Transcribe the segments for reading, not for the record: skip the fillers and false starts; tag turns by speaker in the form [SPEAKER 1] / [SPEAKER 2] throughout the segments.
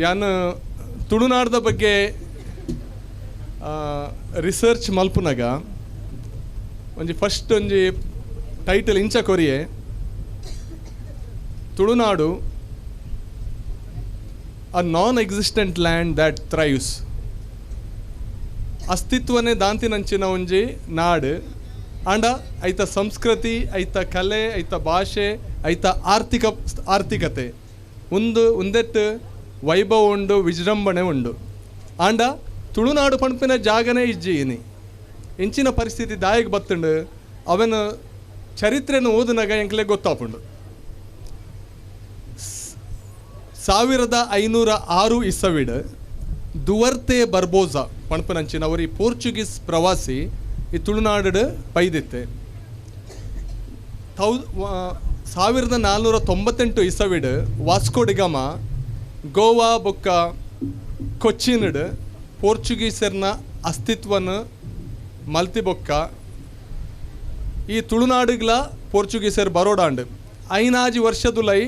[SPEAKER 1] ಯಾನ್ ತುಳುನಾಡದ ಬಗ್ಗೆ ರಿಸರ್ಚ್ ಮಲ್ಪುನಗ ಒಂಜಿ ಫಸ್ಟ್ ಒಂಜಿ ಟೈಟಲ್ ಇಂಚ ಕೊರಿಯೆ, Tulunadu a non existent land that thrives. ಅಸ್ತಿತ್ವನೇ ದಾಂತಿನಂಚಿನ ಒಂಜಿ ನಾಡು ಆಂಡ ಐತ ಸಂಸ್ಕೃತಿ, ಐತ ಕಲೆ, ಐತ ಭಾಷೆ, ಐತ ಆರ್ಥಿಕತೆ ಒಂದು ಒಂದೆಟ್ಟು ವೈಭವ ಉಂಡು, ವಿಜೃಂಭಣೆ ಉಂಡು. ಆಂಡ ತುಳುನಾಡು ಪಣ್ಪಿನ ಜಾಗನೇ ಇಜ್ಜಿ ಇನಿ. ಇಂಚಿನ ಪರಿಸ್ಥಿತಿ ದಾಯಿಗೆ ಬತ್ತುಂಡು ಅವನ ಚರಿತ್ರೆಯನ್ನು ಓದಿನಾಗ ಎಂಕ್ಲೆ ಗೊತ್ತಾಪುಂಡು. 1506 ಇಸವಿಡ್ ದುವರ್ತೆ ಬರ್ಬೋಜಾ ಪಣ್ಪನಂಚಿನ ಅವರು ಈ ಪೋರ್ಚುಗೀಸ್ ಪ್ರವಾಸಿ ಈ ತುಳುನಾಡು ಪೈದಿತ್ತೆ. 1498 ಇಸವಿಡ್ ವಾಸ್ಕೋ ಡಿಗಾಮ ಗೋವಾ ಬೊಕ್ಕ ಕೊಚ್ಚಿನಡ್ ಪೋರ್ಚುಗೀಸರ್ನ ಅಸ್ತಿತ್ವನ ಮಲ್ತಿ ಬೊಕ್ಕ ಈ ತುಳುನಾಡುಗಳ ಪೋರ್ಚುಗೀಸರ್ ಬರೋಡಾಂಡ್. 5 ವರ್ಷದುಲೈ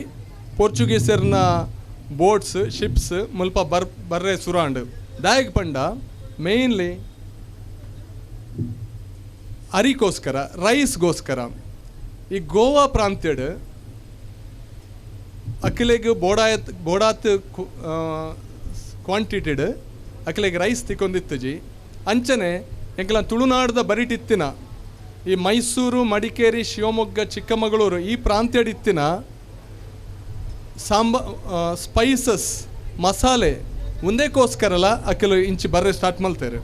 [SPEAKER 1] ಪೋರ್ಚುಗೀಸರ್ನ ಬೋಟ್ಸ್ ಶಿಪ್ಸ್ ಮುಲ್ಪ ಬರ್ರೆ ಸುರಾಂಡ್. ದಾಯಗ್ ಪಂಡ ಮೇನ್ಲಿ ಅರಿಗೋಸ್ಕರ, ರೈಸ್ಗೋಸ್ಕರ. ಈ ಗೋವಾ ಪ್ರಾಂತ್ಯಡ್ ಅಕ್ಲೆಗ್ ಬೋಡಾತ್ ಕ್ವಾಂಟಿಟಿಡ್ ಅಕ್ಲೆಗ್ ರೈಸ್ ತಿಕ್ಕೊಂದಿತ್ತುಜಿ. ಅಂಚನೆ ಎಂಕಲ ತುಳುನಾಡದ ಬರಿಟಿತ್ತಿನ ಈ ಮೈಸೂರು, ಮಡಿಕೇರಿ, ಶಿವಮೊಗ್ಗ, ಚಿಕ್ಕಮಗಳೂರು ಈ ಪ್ರಾಂತ್ಯಡಿತ್ತಿನ ಸ್ಪೈಸಸ್ ಮಸಾಲೆ ಒಂದೇಕೋಸ್ಕರಲ್ಲ ಅಕ್ಲು ಇಂಚಿ ಬರ್ರೆ ಸ್ಟಾರ್ಟ್ ಮಾಡ್ತಾರೆ.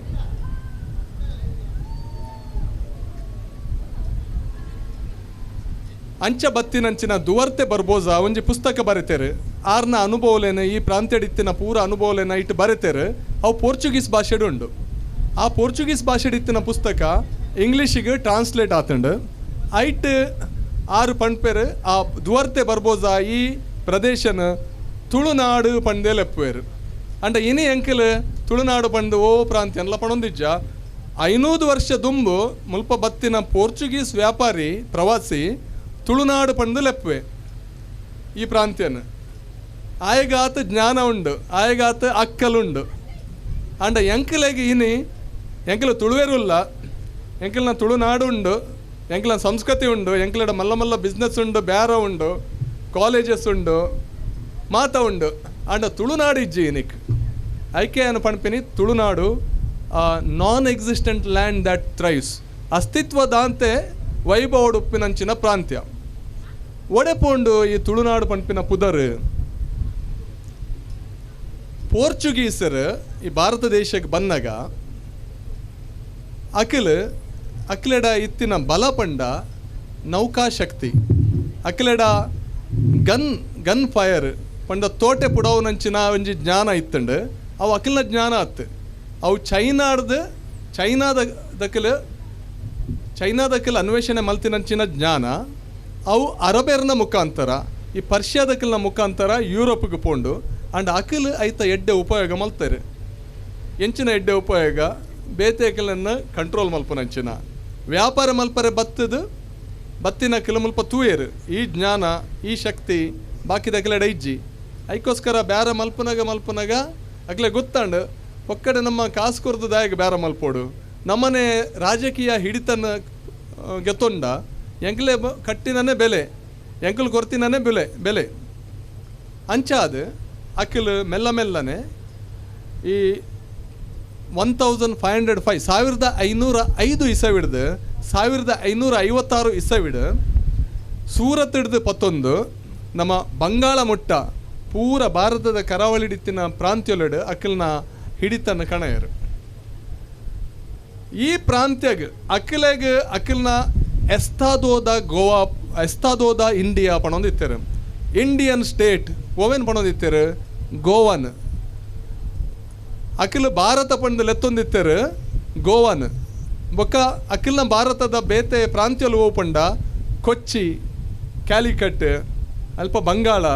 [SPEAKER 1] ಅಂಚ ಬತ್ತಿನಂಚಿನ ದುವರ್ತೆ ಬರ್ಬೋಜಾ ಒಂಜಿ ಪುಸ್ತಕ ಬರೆತೇರು. ಆರ್ನ ಅನುಭವಲೇನ ಈ ಪ್ರಾಂತ್ಯಡಿತ್ತಿನ ಪೂರ ಅನುಭವಲೇನ ಇಟ್ಟು ಬರೆತೇರು. ಅವು ಪೋರ್ಚುಗೀಸ್ ಭಾಷೆಡು ಉಂಡು. ಆ ಪೋರ್ಚುಗೀಸ್ ಭಾಷೆಡಿತ್ತಿನ ಪುಸ್ತಕ ಇಂಗ್ಲೀಷಿಗೆ ಟ್ರಾನ್ಸ್ಲೇಟ್ ಆತುಂಡು. ಐಟ್ ಆರು ಪಣ್ಪೇರು ಆ ದುವರ್ತೆ ಬರ್ಬೋಜಾ ಈ ಪ್ರದೇಶನ ತುಳುನಾಡು ಪಂದೇ ಲೆಪ್ಪುವೇರು. ಅಂಡ ಇನಿ ಎಂಕಲ್ ತುಳುನಾಡು ಪಂದು ಓ ಪ್ರಾಂತ್ಯ ಅನ್ಲ ಪಣೊಂದಿಜ್ಜ. 500 ವರ್ಷ ದುಂಬು ಮುಲ್ಪ ಬತ್ತಿನ ಪೋರ್ಚುಗೀಸ್ ವ್ಯಾಪಾರಿ ಪ್ರವಾಸಿ ತುಳುನಾಡು ಪಂದು ಲೆಪ್ಪುವೆ ಈ ಪ್ರಾಂತ್ಯನ. ಆಯಗಾತ ಜ್ಞಾನ ಉಂಡು, ಆಯಗಾತ ಅಕ್ಕಲುಂಡು. ಅಂಡ ಎಂಕಲೆಗ್ ಇನಿ ಎಂಕಲ ತುಳುವೆರುಲ್ಲ, ಎಂಕಲ್ನ ತುಳುನಾಡು ಉಂಡು, ಎಂಕಲ್ನ ಸಂಸ್ಕೃತಿ ಉಂಡು, ಎಂಕಲಡ ಮಲ್ಲ ಮಲ್ಲ ಬಿಸ್ನೆಸ್ ಉಂಡು, ಬ್ಯಾರ ಉಂಡು, ಕಾಲೇಜಸ್ ಉಂಡು, ಮಾತ ಉಂಡು. ಅಂಡ ತುಳುನಾಡು ಇಜ್ಜಿ ಇನಿಕ್. ಐಕೆ ಅನ್ನು ಪಣ್ಪಿನಿ Tulunadu non existent land that thrives, ಅಸ್ತಿತ್ವದಾಂತೆ ವೈಭವಡುಪ್ಪಿನಂಚಿನ ಪ್ರಾಂತ್ಯ. ಒಡೆಪೋಂಡು ಈ ತುಳುನಾಡು ಪಣ್ಪಿನ ಪುದರ್ ಪೋರ್ಚುಗೀಸರು ಈ ಭಾರತ ದೇಶಕ್ಕೆ ಬಂದಾಗ ಅಖಿಲ್ ಅಕ್ಲೆಡ ಇತ್ತಿನ ಬಲ ಪಂಡ ನೌಕಾಶಕ್ತಿ, ಅಕ್ಲೆಡ ಗನ್ ಗನ್ ಫೈರ್ ಪಂಡ ತೋಟೆ ಪುಡವನಂಚಿನ ಒಂಜಿ ಜ್ಞಾನ ಇತ್ತಂಡು. ಅವು ಅಖಿಲ್ನ ಜ್ಞಾನ ಅತ್ತು. ಅವು ಚೈನಾದ ದಕ್ಕಲು ಚೈನಾದಕ್ಕಲ್ ಅನ್ವೇಷಣೆ ಮಲ್ತಿನಂಚಿನ ಜ್ಞಾನ ಅವು ಅರಬೇರ್ನ ಮುಖಾಂತರ ಈ ಪರ್ಷಿಯಾದಕ್ಕಲ್ನ ಮುಖಾಂತರ ಯುರೋಪ್ಗೆ ಪೋಂಡು. ಅಂಡ್ ಅಖಿಲ್ ಐತ ಎಡ್ಡೆ ಉಪಯೋಗ ಮಲ್ತಾರೆ. ಎಂಚಿನ ಎಡ್ಡೆ ಉಪಯೋಗ ಬೇತೆ ಅಖಿಲನ್ನು ಕಂಟ್ರೋಲ್ ಮಲ್ಪನಂಚಿನ ವ್ಯಾಪಾರ ಮಲ್ಪರೆ ಬತ್ತದು ಬತ್ತಿನ ಅಖಿಲ ಮುಲ್ಪ ತೂಯರು. ಈ ಜ್ಞಾನ ಈ ಶಕ್ತಿ ಬಾಕಿದ ಅಖಿಲೆಡ ಇಜ್ಜಿ. ಐಕೋಸ್ಕರ ಬ್ಯಾರ ಮಲ್ಪನಾಗ ಮಲ್ಪನಾಗ ಅಖಿಲೆ ಗೊತ್ತಾಂಡು ಒಕ್ಕಡೆ ನಮ್ಮ ಕಾಸು ಕೊರ್ದು ದಾಯಗ ಬ್ಯಾರ ಮಲ್ಪೋಡು, ನಮ್ಮನೆ ರಾಜಕೀಯ ಹಿಡಿತನ ಗೆತ್ತೊಂಡ ಎಂಕ್ಲೆ ಕಟ್ಟಿನೇ ಬೆಲೆ, ಎಂಕಲ್ ಕೊರ್ತಿನೇ ಬೆಲೆ ಬೆಲೆ ಅಂಚಾದ ಅಖಿಲ್ ಮೆಲ್ಲ ಮೆಲ್ಲನೆ ಈ 1505 1505 ಇಸವಿಡ್ದು 1556 ಇಸವಿಡು ಸೂರತ್ ಹಿಡ್ದು ಪತ್ತೊಂದು ನಮ್ಮ ಬಂಗಾಳ ಮುಟ್ಟ ಪೂರ ಭಾರತದ ಕರಾವಳಿ ಹಿಡಿತಿನ ಪ್ರಾಂತ್ಯೊಲೆಡು ಅಖಿಲ್ನ ಹಿಡಿತನ ಕಣೆಯರು. ಈ ಪ್ರಾಂತ್ಯಗ್ ಅಖಿಲೆಗ್ ಅಖಿಲ್ನ ಎಸ್ತಾದೋದ ಗೋವಾ, ಎಸ್ತಾದೋದ ಇಂಡಿಯಾ ಪಣೊಂದಿತ್ತಾರೆ. ಇಂಡಿಯನ್ ಸ್ಟೇಟ್ ಓವೇನು ಪಣೊಂದಿತ್ತಾರೆ? ಗೋವಾನ್. ಅಖಿಲ ಭಾರತ ಪಂಡ್ ಲೆತ್ತೊಂದಿತ್ತಾರೆ ಗೋವಾನ್. ಬೊಕ್ಕ ಅಖಿಲ್ನ ಭಾರತದ ಬೇತೆ ಪ್ರಾಂತ್ಯಲು ಪಂಡ ಕೊಚ್ಚಿ, ಕ್ಯಾಲಿಕಟ್, ಅಲ್ಪ ಬಂಗಾಳ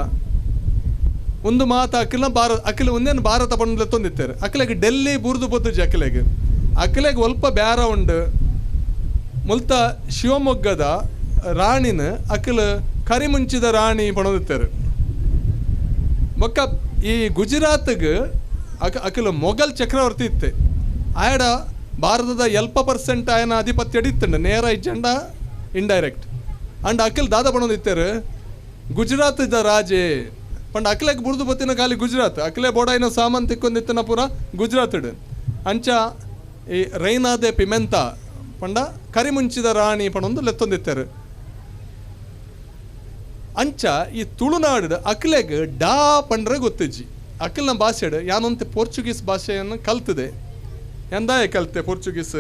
[SPEAKER 1] ಒಂದು ಮಾತು ಅಖಿಲ್ನ ಭಾರತ ಅಖಿಲ ಒಂದೇನು ಭಾರತ ಪಂಡ್ ಲೆತ್ತೊಂದಿತ್ತಾರೆ. ಅಖಿಲೆಗ್ ಡೆಲ್ಲಿ ಬೂರ್ದು ಬೊತ್ತುಜಿ ಅಖಿಲೆಗ್. ಅಖಿಲೆಗ್ ಒಲ್ಪ ಬ್ಯಾರ ಉಂಡು. ಮುಲ್ತ ಶಿವಮೊಗ್ಗದ ರಾಣಿನ ಅಖಿಲ ಕರಿಮುಂಚಿದ ರಾಣಿ ಪಣೊಂದಿತ್ತಾರೆ. ಬೊಕ್ಕ ಈ ಗುಜರಾತ್ಗೆ ಅಕಲ ಮೊಘಲ್ ಚಕ್ರವರ್ತಿ ಇತ್ತೆ ಆಯಡ ಭಾರತದ 70% ಆಯನ ಆಧಿಪತ್ಯ ಇತ್ತಂಡ ನೇರ ಇಜ್ಜಂಡ ಇಂಡೈರೆಕ್ಟ್ ಅಂಡ್ ಅಕಲ್ ದಾದ ಪಣೊಂದು ಇತ್ತಾರೆ ಗುಜರಾತ್ದ ರಾಜೆ ಪಂಡ ಅಕ್ಲೆಗ್ ಬುರ್ದು ಬತ್ತಿನ ಖಾಲಿ ಗುಜರಾತ್ ಅಕ್ಲೆ ಬೋಡಾಯಿನ ಸಾಮಾನು ತಿಕ್ಕೊಂದಿತ್ತನ ಪೂರ ಗುಜರಾತ್ ಅಂಚ ಈ ರೈನಾದೆ ಪಿಮೆಂತ ಪಂಡ ಕರಿಮುಂಚಿದ ರಾಣಿ ಪಣೊಂದು ಲೆತ್ತೊಂದಿತ್ತಾರೆ ಅಂಚ ಈ ತುಳುನಾಡು ಅಕ್ಲೆಗ್ ಡಾ ಪಂಡ್ರೆ ಗೊತ್ತಿಜ್ಜಿ ಅಕ್ಲ್ನ ಭಾಷೆಡ್ ಯಾನೊಂತೆ ಪೋರ್ಚುಗೀಸ್ ಭಾಷೆಯನ್ನು ಕಲ್ತದೆ ಎಂದಾಯ ಕಲ್ತೆ ಪೋರ್ಚುಗೀಸ್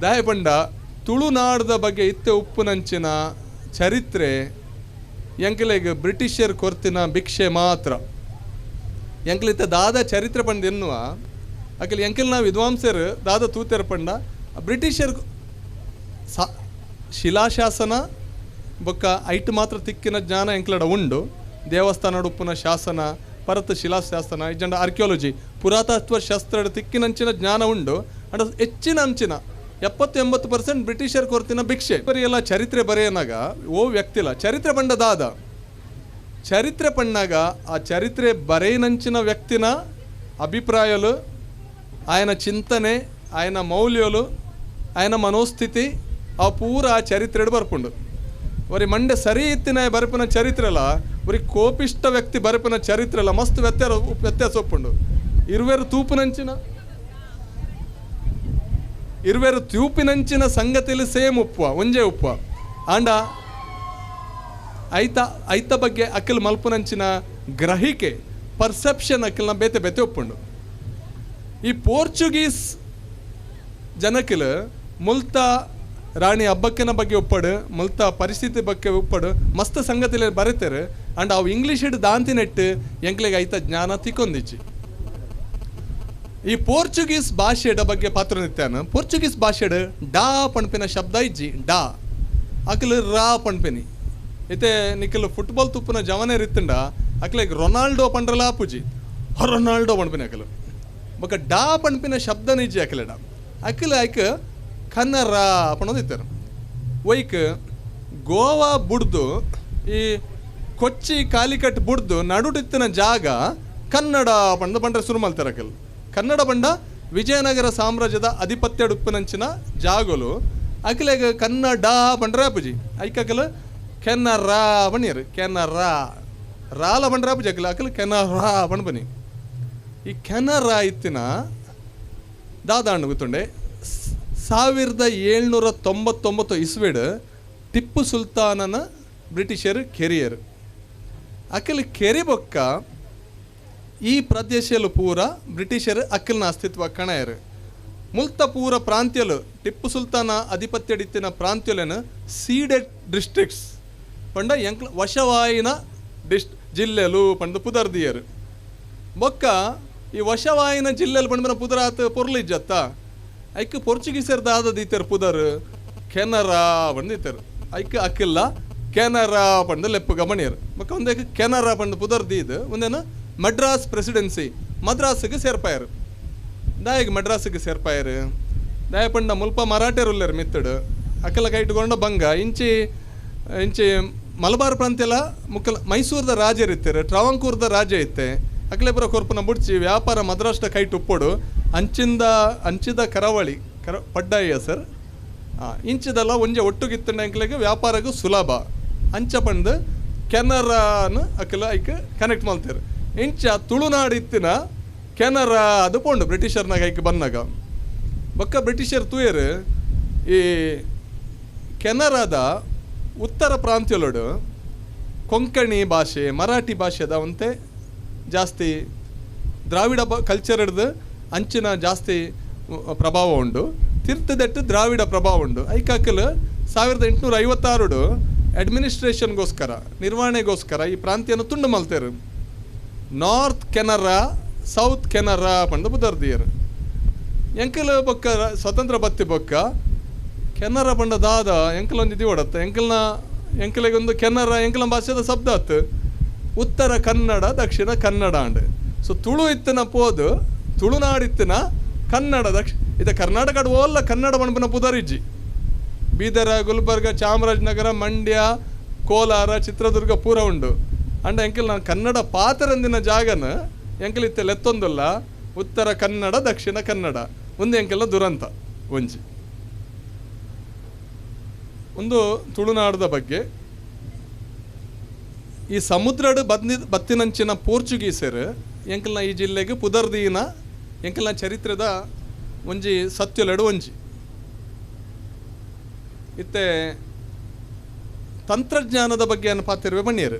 [SPEAKER 1] ದಾಯ ಪಂಡ ತುಳುನಾಡದ ಬಗ್ಗೆ ಇತ್ತೆ ಉಪ್ಪುನಂಚಿನ ಚರಿತ್ರೆ ಎಂಕಲೆಗ್ ಬ್ರಿಟಿಷರ್ ಕೊರ್ತಿನ ಭಿಕ್ಷೆ ಮಾತ್ರ ಎಂಕಲಿತ್ತ ದಾದ ಚರಿತ್ರೆ ಪಂಡ ಎನ್ನುವ ಅಕಲ್ ಎಂಕಲ್ನ ವಿದ್ವಾಂಸರು ದಾದ ತೂತೆರ್ ಪಂಡ ಬ್ರಿಟಿಷರ್ ಶಿಲಾಶಾಸನ ಬೊಕ್ಕ ಐಟ್ ಮಾತ್ರ ತಿಕ್ಕಿನ ಜ್ಞಾನ ಎಂಕ್ಲಡ ಉಂಡು ದೇವಸ್ಥಾನ ಉಪ್ಪುನ ಶಾಸನ ಪರತ್ ಶಿಲಾಶಾಸನ ಇಜ್ಜಂಡ ಆರ್ಕಿಯಾಲಜಿ ಪುರಾತತ್ವ ಶಾಸ್ತ್ರ ತಿಕ್ಕಿನಂಚಿನ ಜ್ಞಾನ ಉಂಡು ಅಂಡ ಹೆಚ್ಚಿನ ಅಂಚಿನ 70-80% ಬ್ರಿಟಿಷರ್ ಕೊರ್ತಿನ ಭಿಕ್ಷೆ ಬರೆಯಲ್ಲ ಚರಿತ್ರೆ ಬರೆಯನಾಗ ಓ ವ್ಯಕ್ತಿಲ್ಲ ಚರಿತ್ರೆ ಪಂಡ ದಾದ ಚರಿತ್ರೆ ಪಣ್ಣಾಗ ಆ ಚರಿತ್ರೆ ಬರೆಯನಂಚಿನ ವ್ಯಕ್ತಿನ ಅಭಿಪ್ರಾಯಲು ఆయన ಚಿಂತನೆ ఆయన ಮೌಲ್ಯಲು ఆయన ಮನೋಸ್ಥಿತಿ ಆ ಪೂರ ಆ ಚರಿತ್ರೆಡು ಬರ್ಪುಂಡು ವರಿ ಮಂಡೆ ಸರಿ ಇತ್ತಿನ ಬರಪಿನ ಚರಿತ್ರೆಲ ವರಿ ಕೋಪಿಷ್ಟ ವ್ಯಕ್ತಿ ಬರಪಿನ ಚರಿತ್ರೆಲ ಮಸ್ತ್ ವ್ಯತ್ಯಾಸ ಒಪ್ಪುಂಡು ಇರುವೆರು ತೂಪಿನಂಚಿನ ಸಂಗತಿಯಲ್ಲಿ ಸೇಮ್ ಉಪ್ಪುವ ಒಂಜೇ ಉಪ್ಪುವ ಆಂಡ ಐತ ಐತ ಬಗ್ಗೆ ಅಕಿಲ್ ಮಲ್ಪುನಂಚಿನ ಗ್ರಹಿಕೆ ಪರ್ಸೆಪ್ಷನ್ ಅಕಿಲ್ನ ಬೇತೆ ಬೇತೆ ಒಪ್ಪುಂಡು ಈ ಪೋರ್ಚುಗೀಸ್ ಜನಕಿಲ್ ಮುಲ್ತ ರಾಣಿ ಹಬ್ಬಕ್ಕಿನ ಬಗ್ಗೆ ಒಪ್ಪಡು ಮುಲ್ತ ಪರಿಸ್ಥಿತಿ ಬಗ್ಗೆ ಒಪ್ಪಡು ಮಸ್ತ್ ಸಂಗತಿಲಿ ಬರೀತಾರೆ ಅಂಡ್ ಅವು ಇಂಗ್ಲೀಷ್ ಹಿಡ್ ದಾಂತಿನೆಟ್ಟು ಎಂಕ್ಲೆಗೆ ಐತ ಜ್ಞಾನ ತಿಕ್ಕೊಂದಿಚ್ಚಿ ಈ ಪೋರ್ಚುಗೀಸ್ ಭಾಷೆಡ ಬಗ್ಗೆ ಪಾತ್ರ ನಿತ್ಯಾನ ಪೋರ್ಚುಗೀಸ್ ಭಾಷೆಡ್ ಡಾ ಪಣ್ಪಿನ ಶಬ್ದ ಇಜ್ಜಿ ಡಾ ಅಕಲ್ ರಾ ಪಣ್ಪಿನಿ ಇತ್ತೆ ನಿಖಲ್ ಫುಟ್ಬಾಲ್ ತುಪ್ಪನ ಜವನೇ ರಿತ್ತಂಡ ಅಕ್ಲೆಗ್ ರೊನಾಲ್ಡೋ ಪಂಡ್ರಲಾ ಪೂಜಿ ರೊನಾಲ್ಡೋ ಪಣ್ಪಿನಿ ಅಕಲು ಬೊಕ ಡಾ ಪಣ್ಪಿನ ಶಬ್ದ ನಿಜ್ಜಿ ಅಕಲೆಡ ಅಕಲ್ ಐಕ್ ಕನ್ನರ ಪಣೋದು ಇತ್ತಾರೆ ಒಯ್ಕ್ ಗೋವಾ ಬುಡ್ದು ಈ ಕೊಚ್ಚಿ ಕಾಲಿಕಟ್ ಬುಡ್ದು ನಡುಟಿತ್ತಿನ ಜಾಗ ಕನ್ನಡ ಪಂಡ ಪಂಡ್ರೆ ಶುರು ಮಲ್ತಾರೆ ಅಕಲ್ ಕನ್ನಡ ಪಂಡ ವಿಜಯನಗರ ಸಾಮ್ರಾಜ್ಯದ ಅಧಿಪತ್ಯಡುಪ್ಪನಂಚಿನ ಜಾಗಲು ಅಕಲೆಗ್ ಕನ್ನಡ ಪಂಡ್ರೆ ಅಪ್ಪುಜಿ ಐಕ್ ಅಕಲ್ ಕೆನರಾ ಪಣ್ಯರು ಕೆನರಾ ರಾಲ ಪಂಡ್ರೆ ಅಪ್ಪುಜಿ ಅಕಲ್ ಅಕಲ್ ಕೆನರಾ ಪಣ್ಪನಿ ಈ ಕೆನರಾ ಇತ್ತಿನ ದಾದಾಂಡು ಗೊತ್ತುಂಡೆ 1799 ಇಸ್ವಿಡ್ ಟಿಪ್ಪು ಸುಲ್ತಾನನ ಬ್ರಿಟಿಷರು ಕೆರಿಯರು ಅಕಲ್ ಕೆರಿಬೊಕ್ಕ ಈ ಪ್ರದೇಶಲು ಪೂರ ಬ್ರಿಟಿಷರು ಅಕ್ಕಲ್ನ ಅಸ್ತಿತ್ವ ಕಣಯರು ಮುಲ್ತ ಪೂರ ಪ್ರಾಂತ್ಯಲು ಟಿಪ್ಪು ಸುಲ್ತಾನ ಅಧಿಪತ್ಯಡಿತ್ತಿನ ಪ್ರಾಂತ್ಯಲೇನು ಸೀಡೆಡ್ ಡಿಸ್ಟ್ರಿಕ್ಟ್ಸ್ ಪಂಡ ಎಂಕ್ಲ ವಶವಾಯಿನ ಜಿಲ್ಲೆಲು ಪಂಡ ಪುದರ್ದಿಯರು ಬೊಕ್ಕ ಈ ವಶವಾಯಿನ ಜಿಲ್ಲೆಲು ಪಂಡ ಪುದರಾತ್ ಪೊರ್ಲಿಜ್ಜತ್ತ ಐಕ್ ಪೋರ್ಚುಗೀಸರ್ ದಾದ ದೀತರು ಪುದರ್ ಕೆನರಾ ಪಂಡಿತರು ಐಕ್ ಅಕ್ಕಿಲ್ಲ ಕೆನರಾ ಪಂಡ ಲೆಪ್ಪು ಗಮನಿಯರು ಬೊಕ್ಕ ಒಂದೇಕ ಕೆನರಾ ಪಂಡ ಪುದರ್ ದೀದ್ ಒಂದೇನು ಮಡ್ರಾಸ್ ಪ್ರೆಸಿಡೆನ್ಸಿ ಮದ್ರಾಸಿಗೆ ಸೇರ್ಪಾಯರು ದಾಯಗ್ ಮಡ್ರಾಸಿಗೆ ಸೇರ್ಪಾಯರು ದಾಯ ಪಂಡ ಮುಲ್ಪ ಮರಾಠರು ಉಲ್ಲೇರು ಮಿತ್ತಡು ಅಕ್ಕಲ ಕೈಟ್ಕೊಂಡ ಬಂಗ ಇಂಚಿ ಇಂಚಿ ಮಲಬಾರ್ ಪ್ರಾಂತ್ಯಲ ಮುಕ್ಕಲ ಮೈಸೂರದ ರಾಜರು ಇತ್ತಾರೆ ಟ್ರಾವಂಕೂರ್ದ ರಾಜ ಇತ್ತೆ ಅಕ್ಲೆಪುರ ಕೊರ್ಪುನ ಬುಡ್ಚಿ ವ್ಯಾಪಾರ ಮದ್ರಾಸ್ದ ಕೈಟ್ ಉಪ್ಪೊಡು ಅಂಚಿಂದ ಅಂಚಿದ ಕರಾವಳಿ ಪಡ್ಡಾಯ ಸರ್ ಇಂಚಿದೆಲ್ಲ ಒಂಜೆ ಒಟ್ಟುಗಿತ್ತಂಡ ಎಂಕ್ಲೆಗ್ ವ್ಯಾಪಾರಗೂ ಸುಲಭ ಅಂಚ ಪಂಡ್ ಕೆನರಾನ್ ಅಕಲ ಐಕ್ ಕನೆಕ್ಟ್ ಮಲ್ತೇರು ಇಂಚ ತುಳುನಾಡು ಇತ್ತಿನ ಕೆನರಾ ಅದು ಪೋಂಡು ಬ್ರಿಟಿಷರ್ನಾಗ ಐಕ್ ಬಂದಾಗ ಬೊಕ್ಕ ಬ್ರಿಟಿಷರ್ ತೂಯರು ಈ ಕೆನರಾದ ಉತ್ತರ ಪ್ರಾಂತ್ಯಲೋಡು ಕೊಂಕಣಿ ಭಾಷೆ ಮರಾಠಿ ಭಾಷೆದ ಒಂತೆ ಜಾಸ್ತಿ ದ್ರಾವಿಡ ಕಲ್ಚರ್ ಹಿಡ್ದು ಅಂಚಿನ ಜಾಸ್ತಿ ಪ್ರಭಾವ ಉಂಡು ತಿರ್ತದೆಟ್ಟು ದ್ರಾವಿಡ ಪ್ರಭಾವ ಉಂಡು ಐಕಾಕಲ್ 1856 ಅಡ್ಮಿನಿಸ್ಟ್ರೇಷನ್ಗೋಸ್ಕರ ನಿರ್ವಹಣೆಗೋಸ್ಕರ ಈ ಪ್ರಾಂತ್ಯನ ತುಂಡು ಮಲ್ತೇರು ನಾರ್ತ್ ಕೆನರಾ ಸೌತ್ ಕೆನರಾ ಪಂಡ ಬುದರ್ದಿಯರು ಎಂಕಲ್ ಬೊಕ್ಕ ಸ್ವತಂತ್ರ ಬತ್ತಿ ಬೊಕ್ಕ ಕೆನರಾ ಪಂಡ ದಾದ ಎಂಕಲ್ ಒಂದು ಇದು ಓಡತ್ತ ಎಂಕಲ್ನ ಎಂಕಲಿಗೊಂದು ಕೆನರಾ ಎಂಕಲ್ನ ಭಾಷೆದ ಶಬ್ದ ಆತು ಉತ್ತರ ಕನ್ನಡ ದಕ್ಷಿಣ ಕನ್ನಡ ಅಂಡ್ ಸೊ ತುಳು ಇತ್ತಿನ ಪೋದು ತುಳುನಾಡಿತ್ತಿನ ಕನ್ನಡ ಇದು ಕರ್ನಾಟಕ ಓಲ್ಲ ಕನ್ನಡ ಪಣಪನ ಪುದರಿಜ್ಜಿ ಬೀದರ ಗುಲ್ಬರ್ಗ ಚಾಮರಾಜನಗರ ಮಂಡ್ಯ ಕೋಲಾರ ಚಿತ್ರದುರ್ಗ ಪೂರ ಉಂಡು ಅಂಡ ಎಂಕಲ್ ನಾನು ಕನ್ನಡ ಪಾತರಂದಿನ ಜಾಗನ ಎಂಕಲ್ ಇತ್ತೆ ಲೆತ್ತೊಂದಲ್ಲ ಉತ್ತರ ಕನ್ನಡ ದಕ್ಷಿಣ ಕನ್ನಡ ಒಂದು ಎಂಕೆಲ್ಲ ದುರಂತ. ಒಂಜಿ ಒಂದು ತುಳುನಾಡದ ಬಗ್ಗೆ ಈ ಸಮುದ್ರಡು ಬತ್ತಿನಂಚಿನ ಪೋರ್ಚುಗೀಸರು ಎಂಕಲ್ನ ಈ ಜಿಲ್ಲೆಗೆ ಪುದರ್ದೀನ ಎಂಕಲ್ನ ಚರಿತ್ರೆದ ಒಂಜಿ ಸತ್ಯಲೆಡು ಒಂಜಿ. ಇತ್ತೆ ತಂತ್ರಜ್ಞಾನದ ಬಗ್ಗೆ ಪಾತಿರುವೆ ಬಣ್ಣಿಯರು.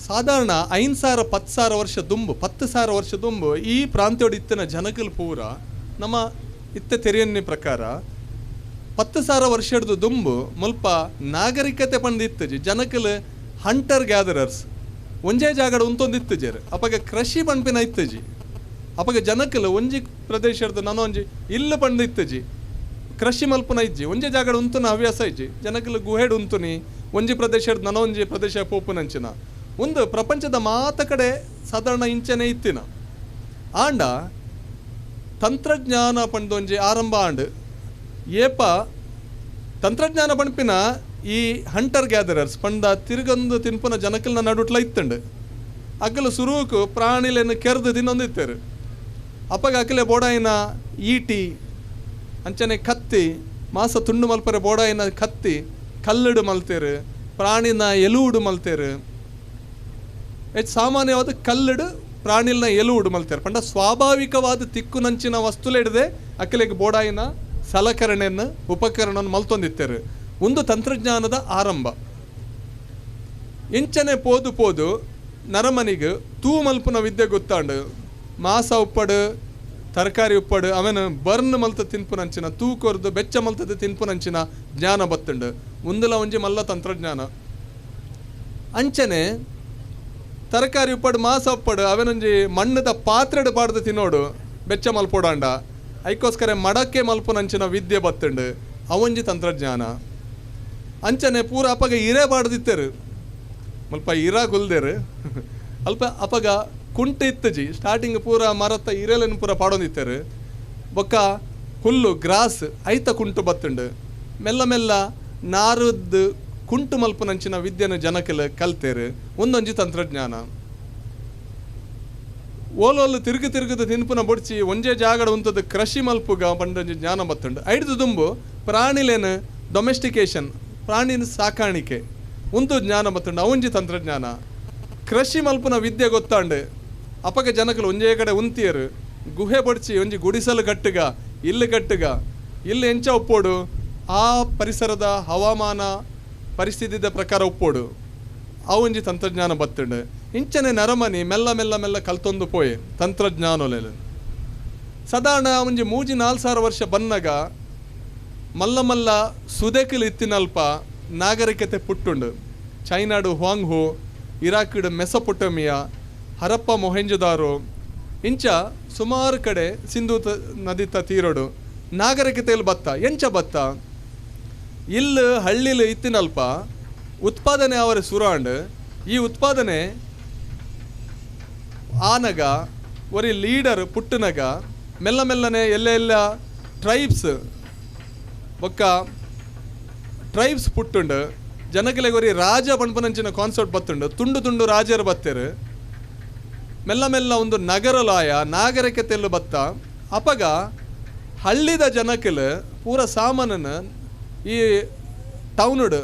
[SPEAKER 1] ಸಾಧಾರಣ 5,000 10,000 ವರ್ಷ ದುಂಬು 10,000 ವರ್ಷ ದುಂಬು ಈ ಪ್ರಾಂತ್ಯೋಡು ಇತ್ತಿನ ಜನಕಲ್ ಪೂರ ನಮ್ಮ ಇತ್ತೆ ತೆರೆಯನ್ನಿ ಪ್ರಕಾರ 10,000 ವರ್ಷ ಹಿಡಿದು ದುಂಬು ಮುಲ್ಪ ನಾಗರಿಕತೆ ಪಂದು ಇತ್ತಜಿ. ಜನಕಲ್ ಹಂಟರ್ ಗ್ಯಾದರರ್ಸ್ ಒಂಜೇ ಜಾಗಡ ಉಂತೊಂದು ಇತ್ತಜೇರು. ಅಪಗ ಕೃಷಿ ಪಣ್ಪಿನ ಇತ್ತಜಿ. ಅಪಗ ಜನಕಲ್ ಒಂಜಿ ಪ್ರದೇಶ ಹಿಡ್ದು ನಾನೊಂಜಿ ಇಲ್ಲು ಪಂದು ಇತ್ತಜಿ, ಕೃಷಿ ಮಲ್ಪುನ ಇಜ್ಜಿ, ಒಂಜೇ ಜಾಗಡ ಉಂತುನ ಹವ್ಯಾಸ ಇಜ್ಜಿ. ಜನಕಲ್ ಗುಹೆಡ್ ಉಂತುನಿ ಒಂಜಿ ಪ್ರದೇಶ ಹಿಡ್ದು ನನೊಂಜಿ ಪ್ರದೇಶ ಪೋಪುನಂಚಿನ ಒಂದು ಪ್ರಪಂಚದ ಮಾತ ಕಡೆ ಸಾಧಾರಣ ಇಂಚನೆ ಇತ್ತಿನ. ಆಂಡ ತಂತ್ರಜ್ಞಾನ ಪಂಡೊಂಜಿ ಆರಂಭ ಆಂಡ್ ಏಪ ತಂತ್ರಜ್ಞಾನ ಪಣ್ಪಿನ ಈ ಹಂಟರ್ ಗ್ಯಾದರರ್ಸ್ ಪಂಡ ತಿರುಗಂದು ತಿನ್ಪುನ ಜನಕಲ್ನ ನಡುಟ್ಲ ಇತ್ತಂಡು. ಅಕಲು ಸುರುಕು ಪ್ರಾಣಿಲೆನ್ನು ಕೆರೆದು ತಿನ್ನೊಂದು ಇತ್ತರು. ಅಪ್ಪಗ ಅಕಲೆ ಬೋಡಾಯಿನ ಈಟಿ ಅಂಚನೆ ಕತ್ತಿ ಮಾಸ ತುಂಡು ಮಲ್ಪರೆ ಬೋಡಾಯಿನ ಕತ್ತಿ ಕಲ್ಲುಡು ಮಲ್ತೇರು, ಪ್ರಾಣಿನ ಎಲುವುಡು ಮಲ್ತೇರು. ಹೆಚ್ಚು ಸಾಮಾನ್ಯವಾದ ಕಲ್ಲುಡು ಪ್ರಾಣಿಲ್ನ ಎಲುವುಡು ಮಲ್ತೇರು. ಪಂಡ ಸ್ವಾಭಾವಿಕವಾದ ತಿಕ್ಕುನಂಚಿನ ವಸ್ತುಲೆ ಹಿಡದೆ ಅಕಲೆಗೆ ಬೋಡಾಯಿನ ಸಲಕರಣೆಯನ್ನು ಉಪಕರಣವನ್ನು ಮಲ್ತೊಂದಿತ್ತೇರು. ಒಂದು ತಂತ್ರಜ್ಞಾನದ ಆರಂಭ. ಇಂಚನೆ ಪೋದು ಪೋದು ನರಮನಿಗೆ ತೂ ಮಲ್ಪುನ ವಿದ್ಯೆ ಗೊತ್ತಾಂಡು. ಮಾಸ ಉಪ್ಪಡು ತರಕಾರಿ ಉಪ್ಪಡು ಅವನ ಬರ್ನ್ ಮಲ್ತ ತಿನ್ಪುನಂಚಿನ ತೂ ಕೊರ್ದು ಬೆಚ್ಚ ಮಲ್ತದ ತಿನ್ಪುನಂಚಿನ ಜ್ಞಾನ ಬತ್ತುಂಡು. ಒಂದುಲ ಒಂಜಿ ಮಲ್ಲ ತಂತ್ರಜ್ಞಾನ. ಅಂಚನೆ ತರಕಾರಿ ಉಪ್ಪಡು ಮಾಸ ಉಪ್ಪಡು ಅವನೊಂಜಿ ಮಣ್ಣದ ಪಾತ್ರೆಡು ಪಾಡ್ದು ತಿನ್ನೋಡು ಬೆಚ್ಚ ಮಲ್ಪೋಡಾಂಡ ಐಕೋಸ್ಕರ ಮಡಕೆ ಮಲ್ಪುನಂಚಿನ ವಿದ್ಯೆ ಬತ್ತುಂಡು. ಅವೊಂಜಿ ತಂತ್ರಜ್ಞಾನ. ಅಂಚನೆ ಪೂರ ಅಪಗ ಇರೇ ಬಾಡ್ದಿತ್ತರು, ಮಲ್ಪ ಇರ ಗುಲ್ದೇರು ಅಲ್ಪ ಅಪಗ ಕುಂಟೆ ಇತ್ತಜಿ. ಸ್ಟಾರ್ಟಿಂಗ್ ಪೂರ ಮರತ್ತ ಇರೆಲೆನ್ ಪೂರ ಪಾಡೊಂದಿತ್ತರು. ಬೊಕ್ಕ ಹುಲ್ಲು ಗ್ರಾಸ್ ಐತ ಕುಂಟು ಬತ್ತುಂಡು. ಮೆಲ್ಲ ಮೆಲ್ಲ ನಾರದ್ದು ಕುಂಟು ಮಲ್ಪುನಂಚಿನ ವಿದ್ಯೆನ ಜನಕೆಲ್ಲ ಕಲ್ತೇರು. ಒಂದೊಂಜಿ ತಂತ್ರಜ್ಞಾನ. ಓಲೋಲು ತಿರುಗು ತಿರುಗುದು ತಿನ್ಪುನ ಬೊಡ್ಚಿ ಒಂಜೇ ಜಾಗಡ ಉಂತದ್ದು ಕೃಷಿ ಮಲ್ಪುಗ ಪಂಡೊಂಜಿ ಜ್ಞಾನ ಬತ್ತುಂಡು. ಐಡ್ದು ದುಂಬು ಪ್ರಾಣಿಲೇನು ಡೊಮೆಸ್ಟಿಕೇಷನ್ ಪ್ರಾಣಿನ ಸಾಕಾಣಿಕೆ ಉಂತು ಜ್ಞಾನ ಬತ್ತುಂಡು. ಅವಂಜಿ ತಂತ್ರಜ್ಞಾನ. ಕೃಷಿ ಮಲ್ಪುನ ವಿದ್ಯೆ ಗೊತ್ತಾಂಡು. ಅಪಗ ಜನಕಲು ಒಂಜೇ ಕಡೆ ಉಂತಿಯರು ಗುಹೆ ಬಡ್ಚಿ ಒಂಜಿ ಗುಡಿಸಲು ಕಟ್ಟುಗ ಇಲ್ಲು ಕಟ್ಟುಗ ಇಲ್ಲಿ ಎಂಚ ಒಪ್ಪೋಡು ಆ ಪರಿಸರದ ಹವಾಮಾನ ಪರಿಸ್ಥಿತಿದ ಪ್ರಕಾರ ಒಪ್ಪೋಡು. ಆ ಒಂಜಿ ತಂತ್ರಜ್ಞಾನ ಬತ್ತುಂಡು. ಇಂಚನೆ ನರಮನಿ ಮೆಲ್ಲ ಮೆಲ್ಲ ಮೆಲ್ಲ ಕಲ್ತೊಂದು ಪೋಯೆ ತಂತ್ರಜ್ಞಾನೊಲೆಲು. ಸಾಧಾರಣ ಒಂಜಿ 3-4 ಸಾವಿರ ವರ್ಷ ಬನ್ನಗ ಮಲ್ಲ ಮಲ್ಲ ಸುದೆಕಲು ಇತ್ತಿನಲ್ಪ ನಾಗರಿಕತೆ ಪುಟ್ಟುಂಡು. ಚೈನಾಡು ಹುವಾಂಗ್ಹೋ, ಇರಾಕ್ಡು ಮೆಸೊಪೊಟೇಮಿಯಾ, ಹರಪ್ಪ ಮೊಹೆಂಜೊದಾರೋ ಇಂಚ ಸುಮಾರು ಕಡೆ ಸಿಂಧೂ ನದಿತ ತೀರೋಡು ನಾಗರಿಕತೆಯಲ್ಲಿ ಬತ್ತ. ಎಂಚ ಬತ್ತ ಇಲ್ಲಿ ಹಳ್ಳಿಲು ಇತ್ತಿನಲ್ಪ ಉತ್ಪಾದನೆ ಅವರ ಸುರಾಂಡ್. ಈ ಉತ್ಪಾದನೆ ಆನಗ ಒರಿ ಲೀಡರ್ ಪುಟ್ಟನಗ ಮೆಲ್ಲ ಮೆಲ್ಲನೆ ಎಲ್ಲ ಟ್ರೈಬ್ಸ್ ಬೊಕ್ಕ ಟ್ರೈಬ್ಸ್ ಪುಟ್ಟುಂಡು. ಜನಕಲೆಗೆ ಒರಿ ರಾಜ ಪಣ್ಪನಂಚಿನ ಕಾನ್ಸೆಪ್ಟ್ ಬತ್ತುಂಡು. ತುಂಡು ತುಂಡು ರಾಜರು ಬತ್ತೇರು. ಮೆಲ್ಲ ಮೆಲ್ಲ ಒಂದು ನಗರಲಾಯ ನಾಗರಿಕತೆಯಲ್ಲೂ ಬತ್ತ. ಅಪಗ ಹಳ್ಳಿದ ಜನಕಲು ಪೂರ ಸಾಮಾನನ ಈ ಟೌನುಡು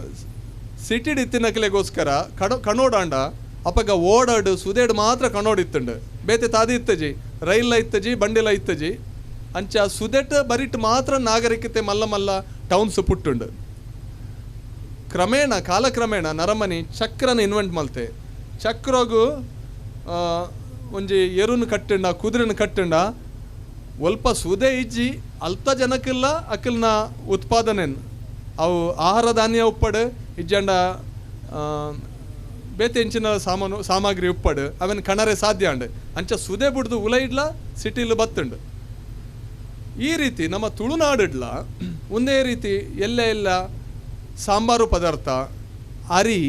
[SPEAKER 1] ಸಿಟಿಡ್ ಇತ್ತಿನಕಲೆಗೋಸ್ಕರ ಕಣೋಡಾಂಡ. ಅಪಗ ಓಡಾಡು ಸುದೇಡು ಮಾತ್ರ ಕಣೋಡಿತ್ತುಂಡು. ಬೇತೆ ತಾದಿ ಇತ್ತಜಿ, ರೈಲ ಇತ್ತಜಿ, ಬಂಡಿಲ ಇತ್ತಜಿ. ಅಂಚ ಸುದೆಟ್ ಬರಿಟ್ ಮಾತ್ರ ನಾಗರಿಕತೆ ಮಲ್ಲ ಮಲ್ಲ ಟೌನ್ಸ್ ಪುಟ್ಟುಂಡು. ಕ್ರಮೇಣ ಕಾಲಕ್ರಮೇಣ ನರಮನಿ ಚಕ್ರನ ಇನ್ವೆಂಟ್ ಮಲ್ತೆ. ಚಕ್ರಗು ಒಂಜಿ ಎರುನು ಕಟ್ಟಂಡ ಕುದುರೆನ ಕಟ್ಟಂಡ ಒಲ್ಪ ಸುದೆ ಇಜ್ಜಿ ಅಲ್ತ ಜನಕ್ಕೆಲ್ಲ ಅಕಲ್ನ ಉತ್ಪಾದನೆ ಅವು ಆಹಾರ ಧಾನ್ಯ ಉಪ್ಪಡು ಇಜ್ಜಂಡ ಬೇತೆ ಇಂಚಿನ ಸಾಮಾನು ಸಾಮಗ್ರಿ ಉಪ್ಪಡು ಅವನ್ ಕಣರೆ ಸಾಧ್ಯ ಅಂಡು. ಅಂಚ ಸುದೆ ಬುಡ್ದು ಉಲ ಇಡ್ಲ ಸಿಟಿಲು ಬತ್ತುಂಡು. ಈ ರೀತಿ ನಮ್ಮ ತುಳುನಾಡಿಡ್ಲ ಒಂದೇ ರೀತಿ ಎಲ್ಲ ಎಲ್ಲ ಸಾಂಬಾರು ಪದಾರ್ಥ ಅರಿ